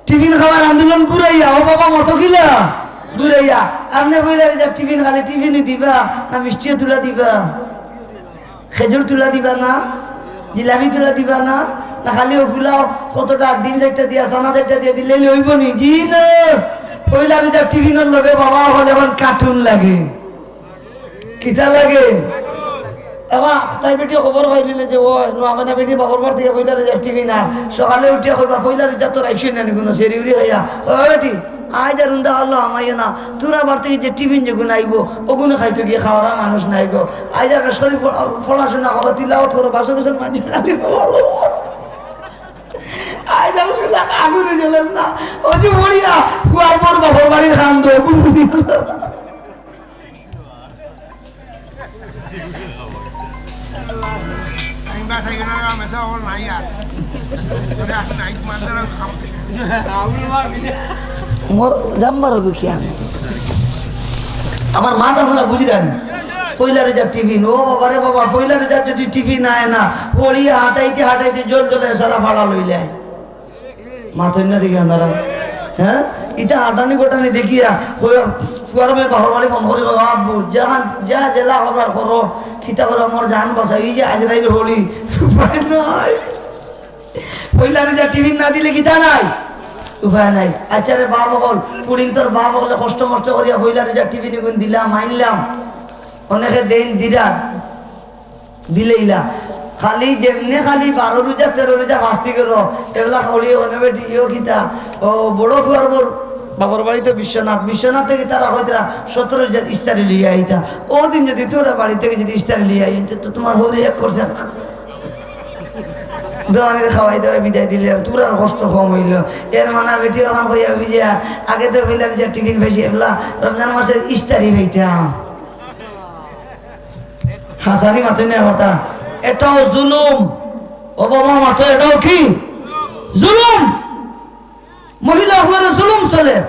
টিফিন খাওয়ার আন্দোলন ঘুরাইয়া, ও বাবা, মতো কিলা? ঘুরাইয়া। আপনে কইলা যে টিফিন, খালি টিফিনই দিবা, না মিষ্টিও তুলা দিবা? খেজুর তুলা দিবা না? জিলাপি তুলা দিবা না? না খালি ও ফুলাও কতটা ডিম চাইরটা দিয়া, চানা চাইরটা দিয়া দিলে অইবো নি? জি না। পয়লা রোজার টিফিনর লগে বাবা অকল অখন কার্টুন লাগে। কিতা লাগে? অখন তাই বেটি খবর পাইলিলে যে, ও, নোয়া কইনা বেটি বাপর বাড়ি থাকি পয়লা রোজার টিফিন আর। সকালে উঠিয়া কইবা, "পয়লা রোজা তো রাখছি না নি কুনু, সেরি উরি খাইয়া।" ও বেটি, আইজ আর উন্দা হলো আমাইও না। তোরা বাড়ি থাকি যে টিফিন যেগুন আইবো, ওগুন খাইতো গিয়া খাওয়ারা মানুষ নাই গো। আইজ আর বেশ করি পড়া-, পড়াশোনা করো, তিলাওত করো, বাসন কুসন মাজি খালি পড়ো। আইজ আর শুধু আগুনে জ্বলেন না। অজু পড়িয়া ফুয়ার বউর বাপর বাড়ির কান্দো, ওগুন মোর জাম্বার হবে কি আমি? আমার মাথা খোলা বুঝি না। পয়লা রোজার টিফিন, ও বাবা রে বাবা, পয়লা রোজার যদি টিফিন আয় না, পড়িয়া হাঁটাইতে হাঁটাইতে জল জলে সারা ফাড়া লইলে। মাতইন না দেখি আপনারা, হ্যাঁ? ইতা আটানি গোটানি দেখিয়া, কই, ফুয়ার ভাই বাপর বাড়ি ফোন করি কয়, "আব্বু, জান, যা জেলা করবার করো, কিতা করো, আমার জান বাঁচাও, এই যে আজরাইল হলি, উপায় নাই।" পয়লা রোজা টিফিন না দিলে কিতা নাই? উপায় নাই। আচ্ছা রে বাপ অকল, পুড়িন তোর বাপ অকলে কষ্ট মষ্ট করিয়া পয়লা রোজা টিফিন এগুন দিলাম, আনলাম, অনেকে দেইন দিরা, দিলেইলা। খালি যেমনে খালি বারো রোজা, তেরো রোজা বাঁচতে গেল, এগুলা হলি ওখানে বেটি ইয়ো কিতা, ও বড় ফুয়ার বউর বাপর বাড়ি তো বিশ্বনাথ, বিশ্বনাথ থাকি তারা কইতরা সতেরো রোজা ইস্তারি লইয়া আইতা। ও দিন যদি তোরা বাড়ি থাকি যদি ইস্তারি লইয়া আইতে, তো তোমার হৌরে এক করছে দোয়ানের খাওয়াই দাওয়াই বিদায় দিলাম, তোর আর কষ্ট কম অইল। এর মানে বেটি অখন কইয়া বুঝিয়া, আগে তো পয়লা রোজার টিফিন পাইছি, এবলা রমজান মাসের ইস্তারি পাইতাম। হাছানি মাতইন না কথা। এটাও জুলুম। ও বাবা, মাতো, এটাও কি? জুলুম। মহিলা অকলরে জুলুম চলে।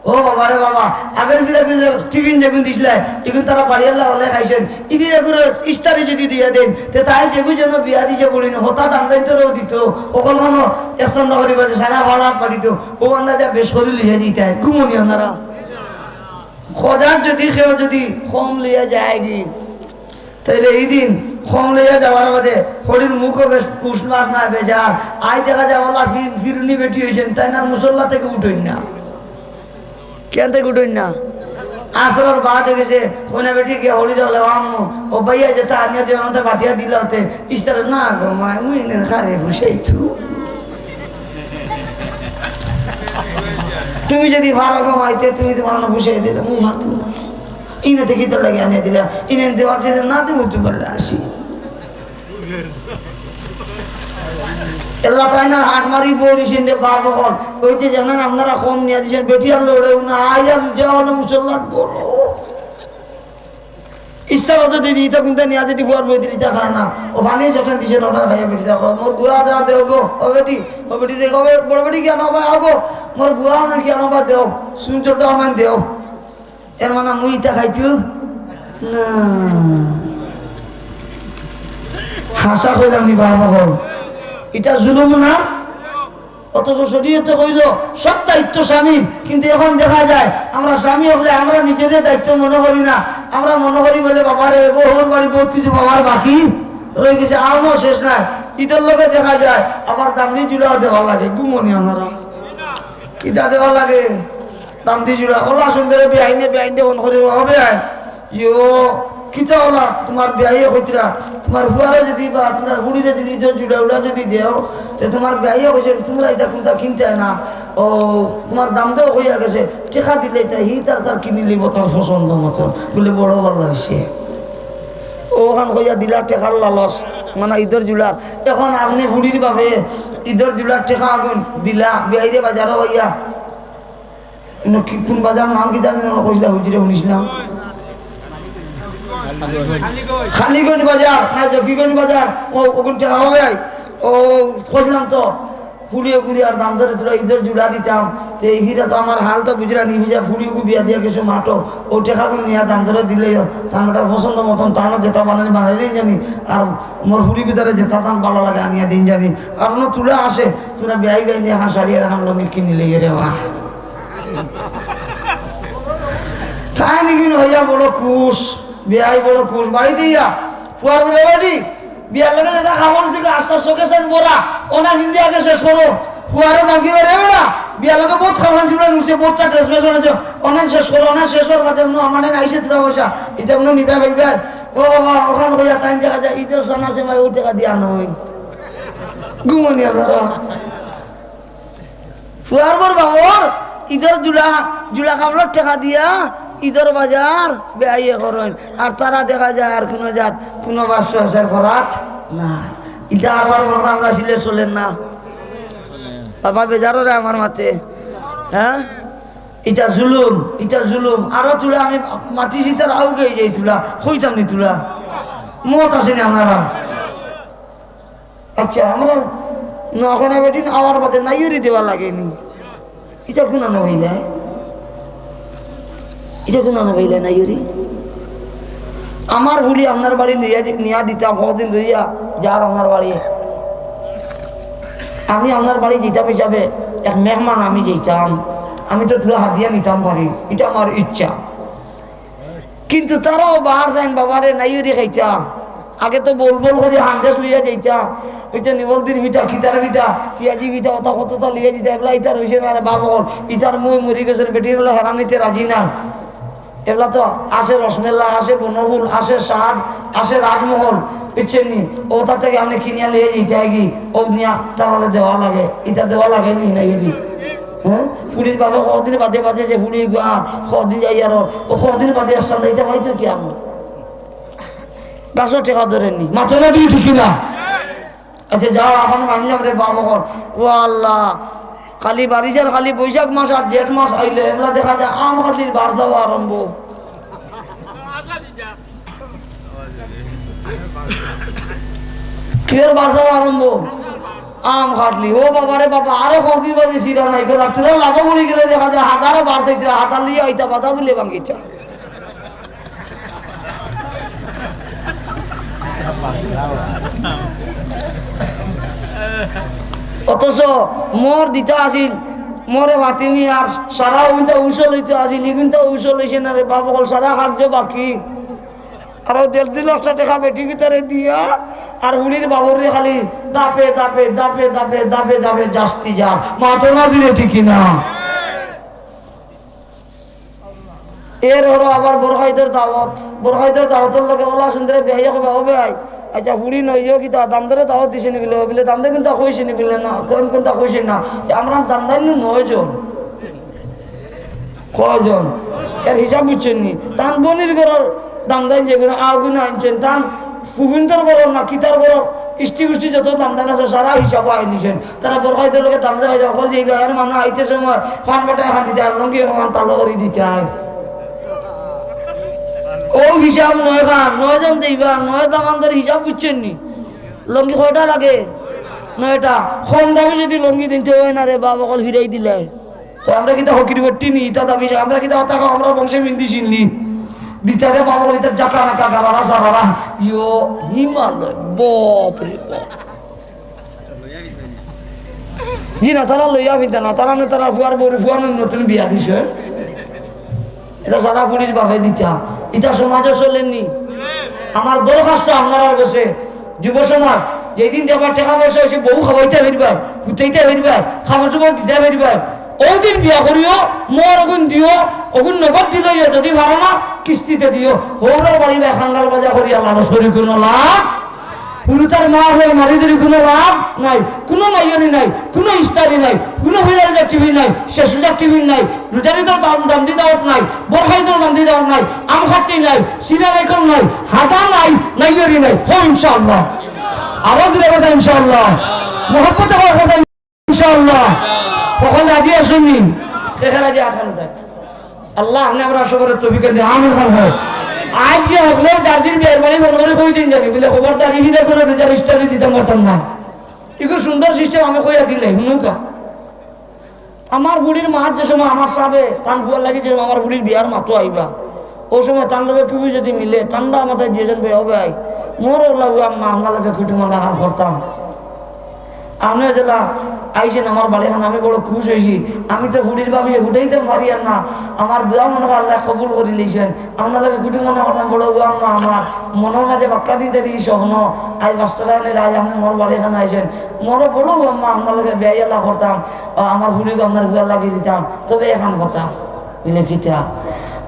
ও বাবা রে বাবা, আগর ফিরে ফিরে টিফিন যেগুন দিছলা, ইগুন তারা বাড়িওয়ালা অকলে খাইছইন। ই ফিরে ফিরে ইস্তারি যদি দিয়া দেইন, তে তাই যেগু যেন বিয়া দিছে বুড়িন, হতা দাম দাইন তো দিত। অকল মানো একশো নগরী বাজে সারা ভাড়া পাঠিত। ও আন্দাজা বেশ করি লইয়া দিতায়, ঘুমনি আন্দারা। খোঁজার যদি কেউ যদি কম লইয়া যায়গি, তাইলে ই দিন কম লইয়া যাওয়ার বাদে হরির মুখও বেশ পুষমাস না বেজার। আই দেখা যায় ওলা ফির-, ফিরুনি বেটি অইছইন, তাইন আর মুসল্লা থাকি উঠইন না। কেন থাকি উঠইন না? আসরর বাদ অই গেছে, কইনা বেটি গিয়া হরিরে কইলা, "ও আম্মু, ও ভাইয়া যেতা আনিয়া দিও, আমারে বাটিয়া দিলা অতে।" ইস্তারে, "না গো মাই, মুই এনে কারে পুষাইতু।" তুমি যদি পারো গো মাই, তে তুমি তুমার অনো পুষাই দিলে, মুই পারতাম না। ইনে থাকি তোর লাগি আনিয়া দিলা, ইনে দেওয়ার চেয়ে না দেবো তুই বললে আসি। এল্লা তাইন আর হাট মারি বই রইছইন রে বাপ অকল। অউ যে জানইন আন্দারা কম নিয়া দিছইন, বেটি আর লড়েও না, আই আর যা অনো মুসল্লাত বড়। ইচ্ছা মতো দিদি, ইতা কুনতা নিয়া যদি ফুয়ার বই দিলি, ইতা খায় না। ও পানি যখন দিছে, ওটা খাইয়া বেটি দেখো, "মোর গুয়া যারা দেও গো, ও বেটি, ও বেটি রে, ও বে-, বড় বেটি কি আনো বা, আও গো, মোর গুয়া আনো কি আনো বা দেও, সুন্দর দাও, আমার দেও।" এর মানে মুই ইতা খাইতু না। হাছা কইলাম নি বাবা গো? ইটা জুলুম না? অথচ শরীয়তে কইল সব দায়িত্ব স্বামীর, কিন্তু এখন দেখা যায় আমরা স্বামী অকলে আমরা নিজেরে দায়িত্ব মনো করি না। আমরা মনো করি বলে, "বাবা রে, বউর বাড়ি বউত কিছু পাওয়ার বাকি রই গেছে, আরো শেষ নাই।" ইতার লগে দেখা যায় আবার দামড়ি জুড়াও দেওয়া লাগে, ঘুমনি আন্দারা। কিতা দেওয়া লাগে? দামড়ি জুড়া। ওলা সুন্দরে বেআইনে, বেআইনে ফোন করে, "ও বেআইন, ইয়ো, কিতা ওলা, তুমার বেআইয়ে কইতরা, তুমার ফুয়ারে যদি বা তুমার ফুড়িরে যদি ইদর জুড়া উড়া যদি দেও, তে তুমার বেআইয়ে কইছইন, তুমরা ইতা কুনতা কিনতায় না। ও, তুমার দামদেও কইয়া গেছে, টেকা দিলে ইতা হি তার তার কিনি লইবো তার পছন্দ মতন।" বলে, "বড় ভালা অইছে।" অখান কইয়া দিলা টেকার লালচ, মানে ইদর জুড়ার। এখন আপনে ফুড়ির বাপে ইদর জুড়ার টেকা আগুন দিলা, বেআইরে বাজারো কইয়া। ইনো কি, কুন বাজার নাম কি জানি না, কইছিলা হুজুরে, হুনিছিলাম। কালীগঞ্জ বাজার, না জকিগঞ্জ বাজার, ও, ওগুন টেকা হবে আই। ও, কইছিলাম তো, ফুড়িয়ে ফুড়িয়ে আর দামদরে তুরা ইদর জুড়া দিতাম। তে এই হিরা তো আমার হাল তো বুঝরা নি, বুঝরা ফুড়িগু বিয়া দিয়া গেছে মাঠো। ও টেকাগুন নিয়া দামদরে দিলেও, তান বেটার পছন্দ মতন তানও যেতা বানানি বানাই দিন জানি। আর মোর ফুড়িগুতারে যেতা তান ভালা লাগে আনিয়া দিন জানি। আর অনো তুলা আছে, তুরা বেআই বেআইনে এখান শাড়ি আর এখান লুঙ্গি কিনি লইয়ে রে মা। তাই নাকি হইয়া বড় খুশ, বেআই বড় খুশ। বাড়িত ইয়া, ফুয়ার ঘরো বেটি, বিয়ার লগে যেতা কাপড় ছিল আস্তা শোকেসে ভরা, অনা হিন্দি আগে শেষ করো। ফুয়ারে দাম কি করে বেটা? বিয়ার লগে বউত কাপড় ছিল, নিচে বউতটা ড্রেস মেস বানাইছো, অনা শেষ করো, অনা শেষ করার বাদে অনো আমার নাই আইছে তুরা পয়সা, ইতা অনো নিবা পাইবা। ও বাবা, অখান কইয়া তাইন দেখা যায়, ইদর সানা সে মাই ও টেকা দিয়া নয়। ঘুমনি আন্দারা। ফুয়ার বউর বাপর ইদর জুড়া, জুড়া কাপড়র টেকা দিয়া ইদর বাজার বেআইয়ে করইন। আর তারা দেখা যায় আর কুনু জাত, কুনু বাস সংসার করাত না। ইতা আরবার মনে হয় আমরা সিলেট চলের না। বাবা বেজার রে আমার মাতে। হ্যাঁ? ইটা জুলুম, ইটা জুলুম। আরো তুলা আমি মাতিছি তার আউগে যাই তুলা। কইতাম নি তুলা। মত আছে নি আপনারা? আচ্ছা, আমরা নখনা বেটিন আওয়ার বাদে নাইয়রি দেওয়া লাগেনি। ইটা কুনা নইলে? ইটা কুনা নইলে নাইয়রি? আমার ফুড়ি আপনার বাড়ি নিয়া দি-, নিয়া দিতাম, কদিন রইয়া যার আপনার বাড়ি। আমি আপনার বাড়ি যাইতাম হিসাবে এক মেহমান আমি যাইতাম। আমি তো তুলা হাদিয়া নিতাম পারি, ইটা আমার ইচ্ছা। কিন্তু তারাও বার যাইন বাবারে নাইয়রি খাইতা। আগে তো বল বল করি হান্দেশ লইয়া যাইতা। ওই যে নিবলদির পিঠা, কিতার পিঠা, পিয়াজি পিঠা, ওটা কতটা লইয়া যাইতা। এবলা ইতার হইছে না রে বাপ অকল। ইতার মই মরি গেছে, বেটির হলে হেরানিতে রাজি না। এবলা তো আছে রসমেলা, আছে বনফুল, আছে সাদ, আছে রাজমহল, বুঝছেন নি? ওটা থেকে আপনি কিনিয়া লইয়া যাইতা কি? ও নিয়া তারারে দেওয়া লাগে, ইটা দেওয়া লাগে নি নাইয়রি? হ্যাঁ? ফুড়ির বাপে কদিন বাদে বাদে যে ফুড়ি আর কদিন যাই আর ও কদিন বাদে আসতাম, ইটা হয়তো কি আমি? গাছর টেকা ধরেননি, মাথা না দিয়ে ঠিক না। আচ্ছা, যাও, এখন মানলাম রে বাপ অকল। ও আল্লাহ, খালি বারিশ আর খালি বৈশাখ মাস আর জেঠ মাস আইলে, এগুলা দেখা যায় আম কাঠির বার যাওয়া আরম্ভ। কিয়ের বার যাওয়া আরম্ভ? আম কাটলি, ও বাবা রে বাবা, আরো কতদিন বাদে সিরা নাই করে, আর তোরা লাভো পড়ি গেলে দেখা যায় হাজারো বার চাইতরা, হাজার লইয়া আইতা বাধা বুলে ভাঙ্গিতা। অথচ মোর দিতা আছিল, মোরে ফাতিমি আর সারা উইনটা উসল হইতে আছিল, ইগুনটা উসল হইছে না রে বাপ, অকল সারা কার্য বাকি। আর ও দেড় দুই লাখ টেকা বেটি ভিতরে দিয়া, আর হুড়ির বাবুরে খালি দাপে দাপে দাপে দাপে দাপে দাপে জাস্তি যার। মাতো না দিলে ঠিকই না। এর হলো আবার বড় ভাইদের দাওয়াত, বড় ভাইদের দাওয়াতর লগে ওলা সুন্দরে বেহাইয়া কবে হবে আই। আচ্ছা, হুড়ি নইও কিতা দামদারে দাওয়াত দিছে নি বলে, ও বলে দামদার কিন্তু কইছে নি বলে না, কোন কোনটা কইছে না। যে আমরা দামদার নু নয় জন। কয়জন? এর হিসাব বুঝছেন নি? তান বনির ঘরর দামদাইন যেগুলো আগুন আনছেন, তান ফুফিন্তর ঘরর না কিতার ঘরর ইষ্টি গুষ্টি যত দামদাইন আছে, সারা হিসাব আই দিছেন। তারা বড় ভাইদের লগে দামদাই ভাই অকল যে এবার মানে আইতে সময় ফান বাটা এখান দিতে আর লঙ্গি এখান তালো করে দিতে হয়। ও হিসাব নয় খান, নয় জন দিবা, নয় দামানদের হিসাব বুঝছেন নি? লঙ্গি কয়টা লাগে? নয়টা। কম দামে যদি লঙ্গি দিতে হয় না রে বাবা, অকল ফিরাই দিলে। তো আমরা কিতা হকির বেটি নি, ইতা দামি, আমরা কিতা হতা খাও, আমরা বংশে মিন্দি চিনলি। দিতারে বাবা বলি তার জাকা নাকা গালারা সারারা, ইয়ো হিমালয়, বাপ রে বাপ। জি না, তারা লইয়া ফিরতা না, তারা নে তারা ফুয়ার বউরে ফুয়ার নতুন বিয়া দিছে। এটা সারা ফুড়ির বাপে দিতা, এটা সমাজও চলেনি। আমার দরখাস্ত আপনারার কাছে, যুব সমাজ, যেদিন দেখবার টাকা পয়সা হয়েছে, বউ খাওয়াইতে ফিরবার, ফুটাইতে ফিরবার, খাবার চুপড় দিতে ফিরবার, ওই দিন বিয়া করিও, মোর অগুন দিও, অগুন নগদ দিলেও যদি পারো না, কিস্তিতে দিও। হৌরর বাড়ি বা খাঙ্গাল বাজা করি আল্লাহ শরীর কোনো লাভ, পুরুতার মা হয়ে মারি ধরি কোনো লাভ নাই, কোনো মাইয়নি নাই, কোনো ইস্তারি নাই, কোনো হুইলার টিভি নাই, শেষ সুজার টিভি নাই, রোজারি তো দাম দাম দিতে নাই, বরখাই তো দাম দিতে নাই, আম খাটতে নাই, সিরা রাইকল নাই, হাদা নাই, নাইয়রি নাই। হোক ইনশাআল্লাহ। আরো দূরে কথা ইনশাআল্লাহ। মহব্বতে কথা ইনশাআল্লাহ। কখন রাজি আসুনি? শেখের রাজি আঠান দেয়। আল্লাহ, আপনি আমরা সবার তৌফিক দেন। আমিন খান হয়। আজকে হকলে দাদির বিয়ের বাড়ি বড় করে কই দিন যাবি? বলে, খবরদার, ইহিদে করে রোজার ইস্তারি দিতাম পারতাম না। ইগু সুন্দর সিস্টেম আমি কইয়া দিলে, হুনুকা। আমার বুড়ির মার যে সময় আমার সাবে, তান ফুয়ার লাগি যে আমার বুড়ির বিয়ার মাতো আইবা। ও সময় তান লগে কেউ যদি মিলে, ঠান্ডা মাথায় দিয়ে যান, "বে, ও ভাই, মোর ওলা ও আম্মা, আপনার লগে কুটুম আনা আর করতাম।" আপনি যেলা আইছেন আমার বাড়িখান, আমি বড় খুশ হয়েছি। আমি তো ফুড়ির ভাবিয়ে ফুটাইতে পারি আর না। আমার দোয়া মনে হয় আল্লাহ কবুল করি লইছেন। আপনার লগে কুটুম আনা করতাম, বড় ও আম্মা, আমার মনের মাঝে বাক্কা দিতে এই স্বপ্ন, আজ বাস্তবায়ন হইলে আজ আপনি মোর বাড়িখান আইছেন। মোর বড় ও আম্মা, আপনার লগে বেয়াই আল্লাহ করতাম, আ, আমার ফুড়িকে আপনার বিয়া লাগিয়ে দিতাম। তবে এখান কথা। বলে, "কিতা?"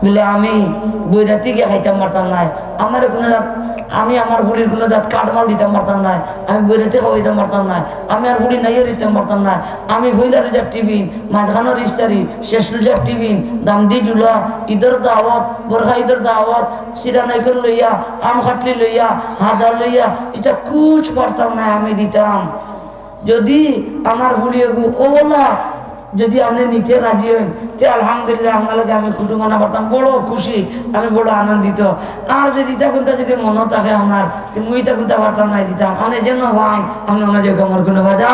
বলে, "আমি বৈরাতি গিয়া খাইতাম পারতাম নায়, আমার কোনো জাত, আমি আমার ফুড়ির কোনো জাত কাঠমাল দিতাম পারতাম নায়, আমি বৈরাতি খাওয়াইতাম পারতাম নায়, আমি আর ফুড়ি নাইও দিতাম পারতাম নায়, আমি পয়লা রোজার টিফিন, মাঝখানোর ইস্তারি, শেষ রোজার টিফিন, দামদি জুলা, ঈদর দাওয়াত, বরখা ঈদর দাওয়াত, সিরা নাইকল লইয়া, আম খাটলি লইয়া, হাদা লইয়া, এটা কুছ পারতাম নায়, আমি দিতাম।" যদি আমার ফুড়ি এগু ওলা যদি আপনি নিতে রাজি হইন, তে আলহামদুলিল্লাহ, আপনার লগে আমি কুটুম আনা পারতাম, বড় খুশি, আমি বড় আনন্দিত। আর যদি ইতা কুনটা যদি মনে থাকে আপনার, তে মুই ইতা কুনটা পারতাম নাই দিতাম। আপনি যেন ভাই, আপনি ওনা যে আমার কোনো বাধা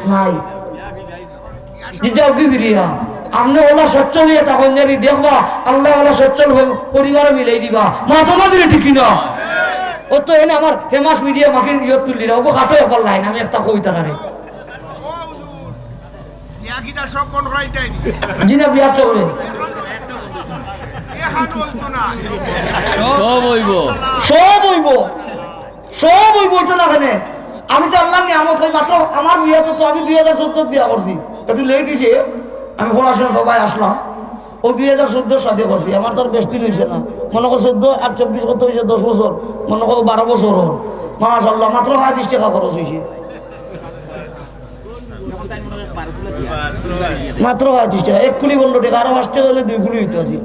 নাই। দিতে কি ফিরিয়া? আপনি ওলা সচ্ছল হইয়া তখন জানি দেখবা, আল্লাহ ওলা সচ্ছল হয়ে পরিবারও মিলাই দিবা। মাতো না দিলে ঠিকই না। ও তো এনে আমার ফেমাস মিডিয়া মাকে ইয়ত তুললি না, ওগো খাটো ব্যাপার লাইন, আমি একটা কই তারা রে। ও হুজুর, বিয়া কিতা সব বন্ধ করাই দেয়নি? জি না, বিয়া চলে। এখানে হইতো না। সব হইব। সব হইব। সব হইব, হইতো না কেনে? আমি তো আল্লাহর নিয়ামত হই, মাত্র আমার বিয়া তো, তো আমি দুই হাজার চোদ্দ বিয়া করছি, একটু লেট হইছে, আমি পড়াশোনা তো ভাই আসলাম, ও দুই হাজার চোদ্দোর সাথে করছি, আমার তো আর বেশ দিন হইছে না, মনে করো চোদ্দ আর চব্বিশ কত হইছে, দশ বছর, মনে করো বারো বছর ওর, মাশাআল্লাহ, মাত্র পঁয়ত্রিশ টাকা খরচ হইছে। মাত্র পঁয়ত্রিশ টাকা, এক কুলি পনেরো টাকা, আরো পাঁচ টাকা হইলে দুই কুলি হইতো আছিল।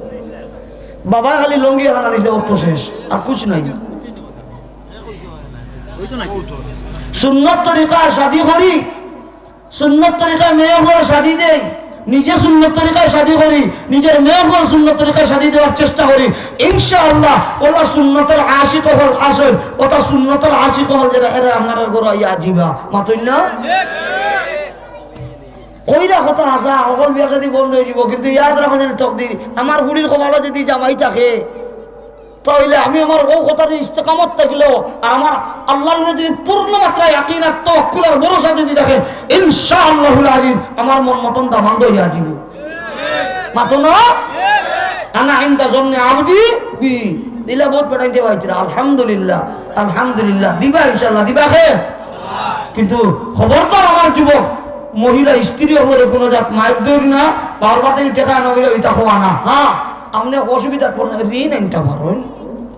বাবা খালি লুঙ্গি এখান আনিলে অত শেষ, আর কুছ নাই। সুন্নত তরিকা শাদি করি, সুন্নত তরিকা মেয়ে করে শাদি দেই, নিজে সুন্নত তরিকায় শাদি করি, নিজর মেয়ে অকল সুন্নত তরিকায় শাদি দেওয়ার চেষ্টা করি। ইনশাআল্লাহ, অলা সুন্নতর আশিক অকল আছইন, অতা সুন্নতর আশিক অকল যেরা, এরা আপনারার ঘরো আইয়া আজিবা। মাতইন না? কইরা কথা হাছা, অকল বিয়া শাদি বন্ধ অইযিবো, কিন্তু ইয়াদ রাখইন যেন তকদির। আমার ফুড়ির কপালো যুদি জামাই থাকে, তাইলে আমি আমার অউ কথার ইস্তেকামত থাকলেও, আর আমার আল্লার উপরে যুদি পূর্ণ মাত্রায় ইয়াকিন আর তাওয়াক্কুল আর ভরসা যুদি থাকে, ইনশাআল্লাহুল আজিজ আমার মন মতন দামান্দ অইয়া যিবো। মাতো না? আনা ইনদা জন্নে আবদি বি। দিলা বউত বেটাইন্তে পাইতরা, আলহামদুলিল্লাহ, আলহামদুলিল্লাহ। দিবা ইনশাআল্লাহ, দিবা কে? কিন্তু খবরদার আমার যুবক, মহিলা স্ত্রী অকলরে কুনু জাত মাইর দৌড় না, বারবার তুমি টেকা আনা অইলে ইতা খোয়া না। হ্যাঁ, আপনে অসুবিধাত পড়ইন, ঋণ আনতা পারইন।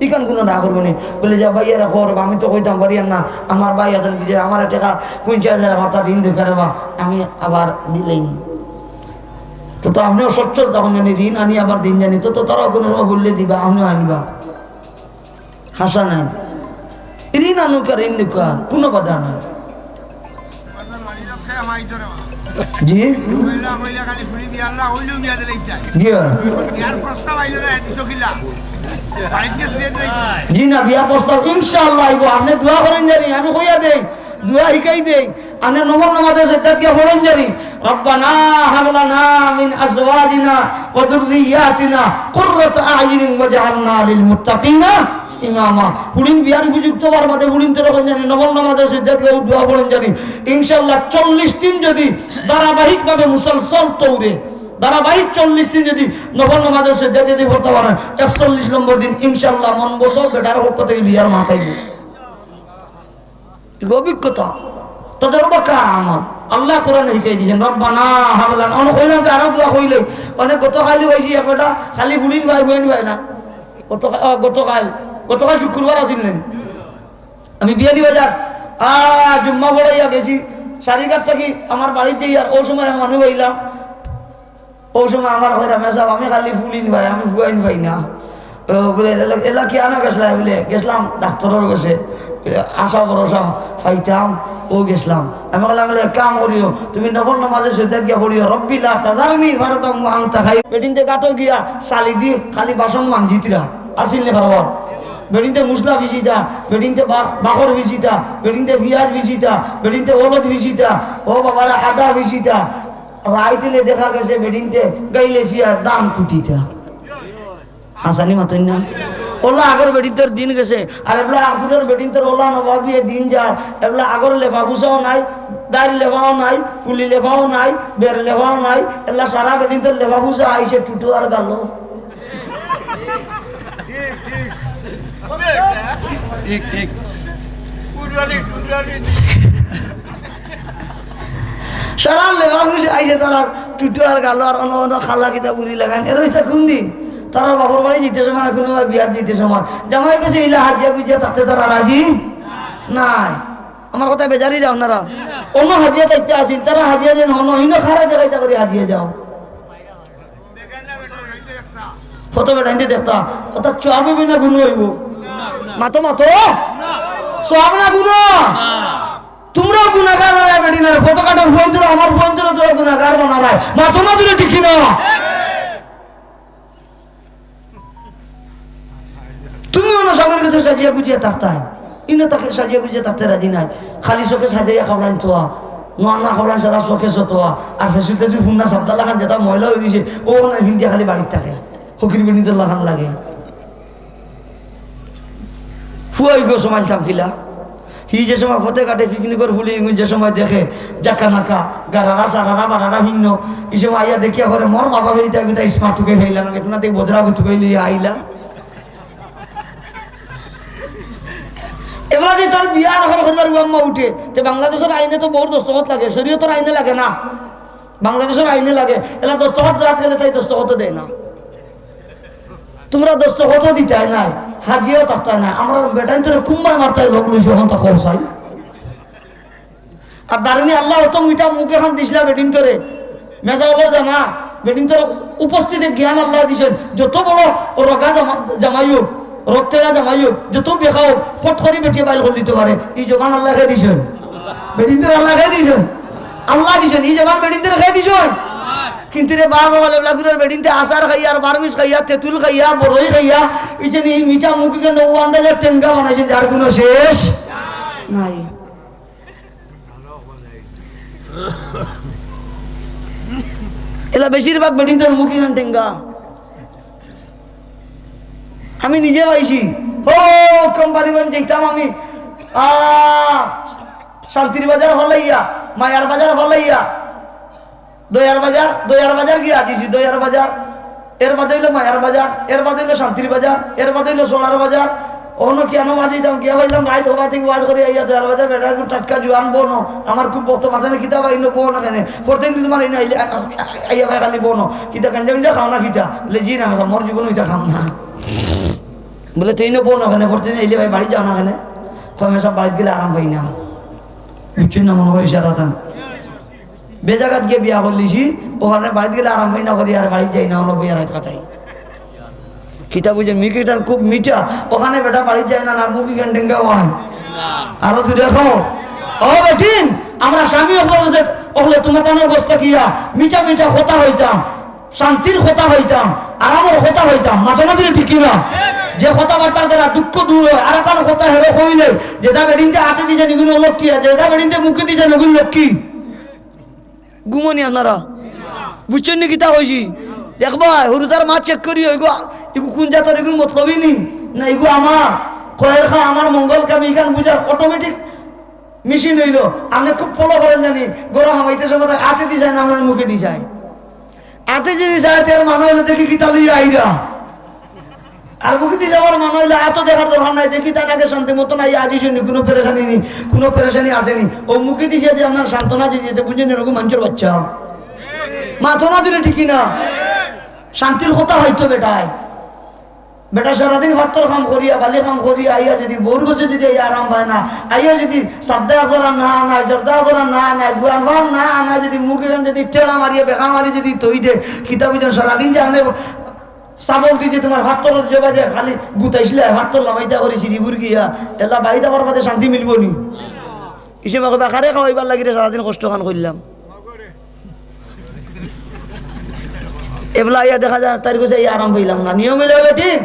ইখান কুনু না করবো নি। বলে, "যা ভাইয়ারে কর, আমি তো কইতাম পারিয়ার না, আমার ভাই আছইন বিদেশ, আমার টেকা পঞ্চাশ হাজার আমার তার ঋণ দরকার বা, আমি আবার দিলাইমু।" তো, তো আপনেও সচ্ছল তখন জানি ঋণ আনি আবার দিন জানি, তো, তো তারাও কুনু সময় বললে দিবা, আপনেও আনবা। হাছা নায়। ঋণ আনুকা, ঋণ নিকা, কুনু বাধা নাই। জি? জি। জি না, বিয়ার প্রস্তাব ইনশাআল্লাহ আইবো। আপনে দোয়া করইন জানি, আমি কইয়া দেই, দোয়া হিকাই দেই। আপনে নফল নামাজে সইজ্জাত গিয়া পড়ইন জানি, "রব্বানা হাব লানা মিন আজওয়াজিনা ওয়া যুররিয়াতিনা কুররাতা আ'ইউনিন ওয়াজআলনা লিল মুত্তাকিনা ইমামা।" ফুড়িন বিয়ার উপযুক্ত অওয়ার বাদে ফুড়িন্তরে কইন জানি, নফল নামাজে সইজ্জাত গিয়া দোয়া পড়ইন জানি। ইনশাআল্লাহ চল্লিশ দিন যুদি ধারাবাহিকভাবে মুসলসল তৌরে, ধারাবাহিক চল্লিশ দিন যুদি নফল নামাজে সইজ্জাত গিয়া পড়তা পারইন, একচল্লিশ নম্বর দিন ইনশাআল্লাহ মন মতো বেটার পক্ষ থাকি বিয়ার মাত আইবো। ইগু অভিজ্ঞতা, তজরবা কার আমল। আল্লায় কোরআনো হিকাই দিছইন, "রব্বানা হাব লানা।" অনো কইলাম যে আরো দোয়া কইলে, অনে গতকাইল অইছে একটা, খালি ফুড়িন ভাই, বইন ভাই না। গতকা-, আ, গতকাইল, গতকাইল শুক্রবার আছিল না? আমি বিয়ানীবাজার, আ, জুম্মা পড়াইয়া গেছি, সারিঘাট থাকি আমার বাড়িত যাইয়ার অউ সময় আমি মানুষ পাইলাম। অউ সময় আমারে কইরা, "মেসাব, আমি খালি ফুড়িন ভাই, আমি ফুয়াইন ভাই না।" ও বলে, "এলা, এলা কিয়ানো গেছলায়?" বলে, "গেছলাম ডাক্তরর গেছে, আশা ভরসা পাইতাম, অউ গেছলাম।" আমি কইলাম, "বলে এক কাম করিও, তুমি নফল নামাজে সইজ্জাত গিয়া পড়িও, রব্বি লা তাজারনি ফারদান ওয়া আনতা খাইর।" বেটিন্তে গাটো গিয়া চালি দি খালি বাসন মানজিতরা, আছিল নি কারবার? বেটিন্তে মুসলা ভিজিতা, বেটিন্তে বা-, বাকর ভিজিতা, বেটিন্তে পিয়াজ ভিজিতা, বেটিন্তে হলুদ ভিজিতা, ও বাবারা আদা ভিজিতা, রাইত অইলে দেখা গেছে বেটিন্তে গাইলে ছিয়া দান কুটিতা। হাছানি মাতইন না? অলা আগর বেটিন্তর দিন গেছে, আর এবলা আগুনর বেটিন্তর অলা নবাবিয়ে দিন যার, এবলা আগর লেফা ফুসাও নাই, দাড়ি লেফাও নাই, ফুলি লেফাও নাই, বের লেফাও নাই, এবলা সারা বেটিন্তর লেফা ফুসা আইছে টুটু আর গালো। ঠিক, ঠিক। সারা লেবা খুশি আইছে তারা টুটু আর গালো আর অন্য অন্য খালা কিতা বুড়ি লাগান। এর ইতা কুন দিন? তারা বাপর বাড়ি যাইতে সময় না, কুনু বা বিয়াত যাইতে সময়। জামাইর গেছে ইলা হাজিয়া গুজিয়া থাকতে তারা রাজি নাই। আমার কথা বেজারি যাও আপনারা। অন্য হাজিয়া থাকতে আসিল, তারা হাজিয়া যেন হন, হিনো খারা জাগাইতা করি হাজিয়া যাও। কত বেটাইন্তে দেখতা, অতা সওয়াব অইবো না গুনা অইবো? মাতো, মাতো। সওয়াব না গুনা? তুমরাও গুনাগার বানাইরায় বেটিনরে, ফটো কাটর ফুয়াইন্তরে, আমার ফুয়াইন্তরে তুমরা গুনাগার বানাইরায়। মাতো না তুমরা, ঠিক কি না? তুমি অনো স্বামীর গেছে সাজিয়া গুজিয়া থাকতায়, ইনো তাকে সাজিয়া গুজিয়া থাকতে রাজি নায়। খালি চোখে সাজাইয়া খাবলাইন থোয়া, নোয়া নোয়া খাবলাইন সারা চোখে সতোয়া, আর ফেসিল টেসিল ফুন্না সাপ্তা লাখান যেটা ময়লা অই গেছে, অউ না হিন্দিয়া খালি বাড়িত থাকে। ফকির বেটিন্তর লাখান লাগে। ফুয়াই গো সমাজ সামকিলা। হি যে সময় ফতে কাটে পিকনিকর ফুলি ইগুন যে সময় দেখে, জাকা নাকা, গারারা সারারা বারারা ভিন্ন, ই সময় আইয়া দেখিয়া করে, "মোর মা বাপে ইতা গুতা স্মার্ট তুকে ফেইলা না, এগুনা তে বজরা গুতুকে লইয়া আইলা।" এবার যে তার বিয়া আর ঘর করবার উয়াম্মা উঠে, তে বাংলাদেশর আইনে তো বউর দস্তখত লাগে, শরীয়তর আইনে লাগে না। বাংলাদেশর আইনে লাগে, এলা দস্তখত দেওয়াত গেলে তাই দস্তখতও দেয় না। তুমরা দস্তখতও দিতায় নায়, হাজিয়াও থাকতায় নায়, আমরার বেটাইন্তরে কুম্বায় মারতায় লোক লইছো, অখন তা কও চাই। আর দারুনি আল্লায় অত মিঠা মুখ এখান দিছলা বেটিন্তরে, মেজা অকলর জানা, বেটিন্তর উপস্থিতে জ্ঞান আল্লায় দিছইন, যত বড় রগা জামা-, জামাই অউক, রক্তেরা জামাই অউক, যত বেখা অউক, ফট করি বেটিয়ে বাইল করি দিতো পারে। ই জবান আল্লায় কে দিছইন? বেটিন্তরে আল্লায় কে দিছইন? আল্লায় দিছইন। ই জবান বেটিন্তরে কে দিছইন? কিন্তু রে বাবা, অকল এবলা গুরুর বেটিন্তে আচার খাইয়া, আর বার্মিজ খাইয়া, তেঁতুল খাইয়া, বড়ই খাইয়া, ইছেন ই মিঠা মুখ ইখান অউ আন্দাজর টেঙ্গা বানাইছইন, যার কুনু শেষ নাই। এলা বেশিরভাগ বেটিন্তর মুখ ইখান টেঙ্গা। আমি নিজে পাইছি। ও, কোম্পানিগঞ্জ যাইতাম আমি, আ, শান্তির বাজার ফালাইয়া, মায়ার বাজার ফালাইয়া, দয়ার বাজার, দয়ার বাজার গিয়া আজিছি, দয়ার বাজার। এর বাদে অইলো মায়ার বাজার, এর বাদে অইলো শান্তির বাজার, এর বাদে অইলো সোনার বাজার। অনো কিয়ানো ওয়াজ অইতাম, গিয়া পাইলাম রাইত হবা থাকি ওয়াজ করি আইয়া দয়ার বাজার, বেটা একটু টাটকা জুয়ান বনো, আমার খুব ভক্ত মাঝে না কিতা বা ইনো বনো কেনে? প্রতিদিন তোমার ইনো আইলে, আ-, আ-, আইয়া ভাই খালি বনো, কিতা গাঞ্জা গুঞ্জা খাও না কিতা? বলে, "জি না, মোর জীবন ইতা খাম না।" বলে, "তুই ইনো বনো কেনে? প্রতিদিন আইলে ভাই বাড়ি যাও না কেনে?" কমে সব বাড়িত গেলে আরাম পাই না। বুঝছইন না মনে হয় ইশারা তান? বেজাগাত গিয়া বিয়া করলিছি, অখানে বাড়িত গেলে আরাম পাই না করি, আর বাড়িত যাই না, অনো বইয়া রাইত কাটাই। কিতা বুঝে, মুখ ইখান খুব মিঠা, অখানে বেটা বাড়িত যায় না, না মুখ ইখান টেঙ্গা ওয়ান। আরো জুরে কও, ও বেটিন, আমরা স্বামী অকল যে, অকলে তুমার তান অবস্থা কিয়া, মিঠা মিঠা কথা কইতাম, শান্তির কথা কইতাম, আরামর কথা কইতাম, মাতো না দিলে ঠিক কিনা? যে কথাবার্তার দ্বারা দুঃখ দূর হয়, আর কার কথা হেরো কইলে, যেটা বেটিন্তে আতে দিছে নিগুন লক্ষ্মী, আর যেটা বেটিন্তে মুখে দিছে নিগুন লক্ষ্মী। ঘুমো নি আপনারা? বুঝছইন নি কিতা কইছি? দেখবায়, হুরুতার মাত চেক করি, ইগু, ইগু কুন জাতর, ইগুর মতলবি নি? না, ইগু আমার, খয়ের খা, আমার মঙ্গল কাম, ইখান বুঝার automatic মেশিন অইলো। আপনে খুব follow করইন জানি, গরম হামাইতে সময় তার আতে দি যায় না, আমার মুখে দি যায়। আতে যদি যায়, তার মানে অইলো দেখি কিতা লইয়া আইরা। আর মুখে দি যাওয়ার মানে অইলো, আতো দেখার দরকার নাই, দেখি তার আগে শান্তি মতন আইয়া আজি শুনি, কুনু পেরেশানি নি, কুনু পেরেশানি আছে নি। ও মুখে দিছে যে আপনার সান্ত্বনা দিয়ে দিতে, বুঝলেন, এরকম মানুষের বাচ্চা। মাতো না দিলে ঠিকই না। শান্তির কথা হয়তো বেটায়। বেটা সারাদিন ফাত্তর কাম করিয়া, বালি কাম করিয়া, আইয়া যদি বউর গেছে যদি আইয়া আরাম পায় না, আইয়া যদি সাবদা করা না আনায়, জর্দা করা না আনায়, গুয়ান ফান না আনায়, যদি মুখ এখান যদি টেড়া মারিয়া, বেকা মারি যদি থই দে, কিতা বুঝেন সারাদিন যে আনে সাবল দিছে তোমার ফাত্তর যে বাজে, খালি গুতাইছিলে, ফাত্তর লামাইতা করি সিঁড়ি বুর গিয়া, এলা বাড়িত আবার বাদে শান্তি মিলবো নি? ইসে মাকে বেকারে খাওয়াইবার লাগি রে সারাদিন কষ্ট খান করলাম। এবলা আইয়া দেখা যায়, তার কাছে এই আরাম পাইলাম না। নিয়ম হইলে বেটিন,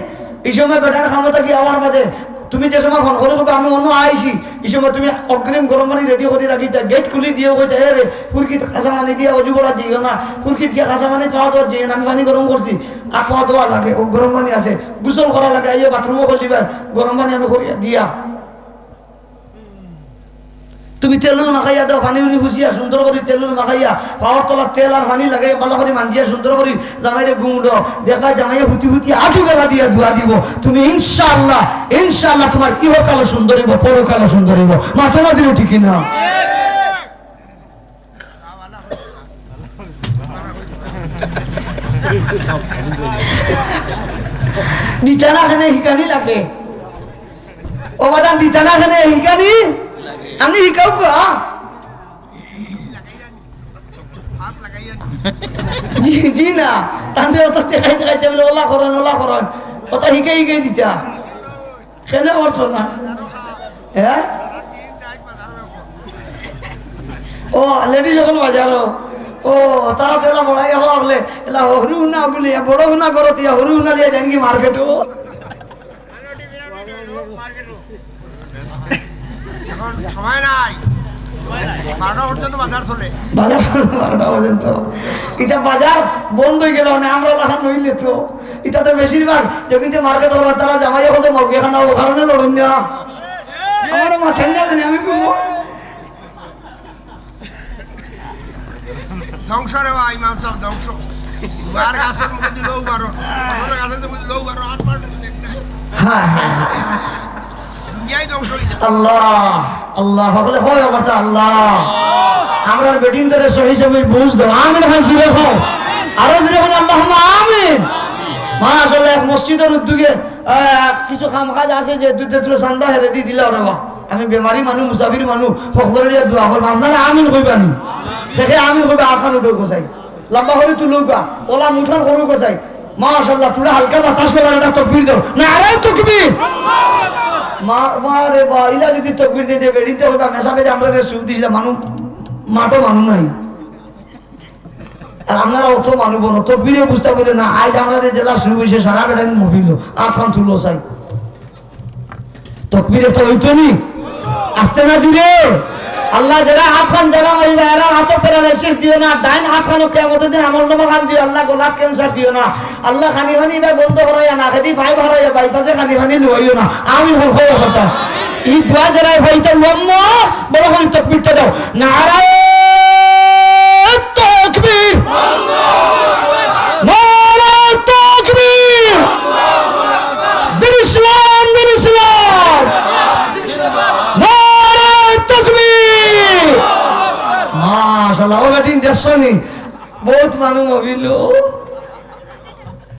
এই সময় বেটার ক্ষমতা কি আমার বাদে? তুমি যে সময় ফোন করে কইবে, "আমি অন্য আইছি", এই সময় তুমি অগ্রিম গরম পানি রেডি করে রাখি, তা গেট খুলি দিয়ে কইতে, "এ রে, ফুরকিত কাঁচা পানি দিয়া অজু করা দিও না, ফুরকিত গিয়া কাঁচা পানি পাওয়া দেওয়া দিও না, আমি পানি গরম করছি, আর পাওয়া দেওয়া লাগে, ও গরম পানি আছে, গোসল করা লাগে, আইয়া বাথরুমও করলিবার, গরম পানি আমি করিয়া দিয়া।" তুমি তেল উল মাখাইয়া দেও, পানি উনি ফুসিয়া সুন্দর করি তেল উল মাখাইয়া, পাওর তলা তেল আর পানি লাগাইয়া ভালা করি মানজিয়া সুন্দর করি জামাইরে ঘুমলো। দেখবা জামাইয়ে হুতি হুতি আটু বেলা দিয়া দোয়া দিব। তুমি ইনশাআল্লাহ, ইনশাআল্লাহ তোমার ইহকালও সুন্দর হইব, পরকালও সুন্দর হইব। মাতো না দিলে ঠিকই না। দিতা না কেনে হিকানি লাগে। ও বাদাম দিতা না কেনে হিকানি? আমি হিকাও গো। জি, জি না। তাহলে অত দেখাইতে খাইতে বলে ওলা করইন, ওলা করইন। অত হিকাই হিকাই দিতা। কেনে করছো না? হ্যাঁ? ও, লেডিস অকল বাজারো। ও, তারা তো এলা বড়াই হওয়া হলে, এলা হরু হুনা গুলি, বড় হুনা করো তিয়া, হরু হুনা লিয়া যাইন কি মার্কেটো? এখন সময় নাই। বারোটা পর্যন্ত বাজার চলে। বাজার বারোটা পর্যন্ত। ইটা বাজার বন্ধ হয়ে গেল, মানে আমরা লাখান হইলে তো। ইটা তো বেশিরভাগ, যখন যে মার্কেট ওরা তারা জামাই এখন তো মগে খানা ও কারণে লড়ুন না। আমার মাথায় না জানি আমি ঘুমো। ধ্বংস রে বা ইমাম সাহেব, ধ্বংস। আর গাছের মধ্যে দিলেও বারো, আসলে গাছের মধ্যে দিলেও বারো, আর পার দেখ না। হ্যাঁ, হ্যাঁ, হ্যাঁ। দুনিয়াই ধ্বংস হয়ে যাবে। আল্লাহ, আল্লাহ, সকলে কয় আবার তো আল্লাহ। আমরার বেটিন ধরে সহি সমির বুঝ দাও। আমিন খান জুড়ে কও। আরো জুড়ে কও, আল্লাহুম্মা আমিন। মাশাআল্লাহ, এক মসজিদের উদ্যোগে, আহ, কিছু কাম কাজ আছে যে দুধ দুধ চান্দা হেরে দিয়ে দিলা ওরে বা। আমি বেমারি মানুষ, মুসাফির মানুষ, সকলের দোয়া করবো। আপনারা আমিন কইবানি। দেখে আমিন কইবা, আখান উঠে গোসাই। লম্বা করে তুলুকা, ওলা মুঠান করুকা চাই। মাশাআল্লাহ, তুলা হালকা বাতাস করে একটা তকবীর দাও। নারায়ে তকবীর। মা, মা রে বা, ইলা যদি তকবীর দিতে বেরিতে হইবা, মেশা বেজে আমরা রে সুখ দিছিলাম, মানু, মাঠও মানু নাই। আর আপনারা অত মানুষ বনো, তকবিরে বুঝতা বলে না, আইজ আমরার জেলা শুরু অইছে, সারা বেটাইন মহফিল, আতখান তুলো চাই। তকবিরে তো অইতো নি, আস্তে না জুরে। আল্লাহ, যেরা আতখান যারা মারিবা, এরার আতো paralysis দিও না, ডাইন আতখানো কিয়ামতর দিন আমলনামাখান দিও, আল্লাহ গলাত cancer দিও না, আল্লাহ খানি খানি ইবা বন্ধ করাইয়া না, খেদি পাইপ হারাইয়া বাইপাসে খানি খানি লুয়াইও না। আমি হল হয়ে কথা। ই দোয়া যেরা পাইতা উয়াম্মা, বড় করি তকবিরটা দাও। নারায়ে তাকবীর! নারায়ে তাকবীর! দ্বীন ইসলাম, দ্বীন ইসলাম! নারায়ে তাকবীর! মাশাআল্লাহ, ও বেটিন দেখছো নি? বহুত মানুষ মহফিল, ও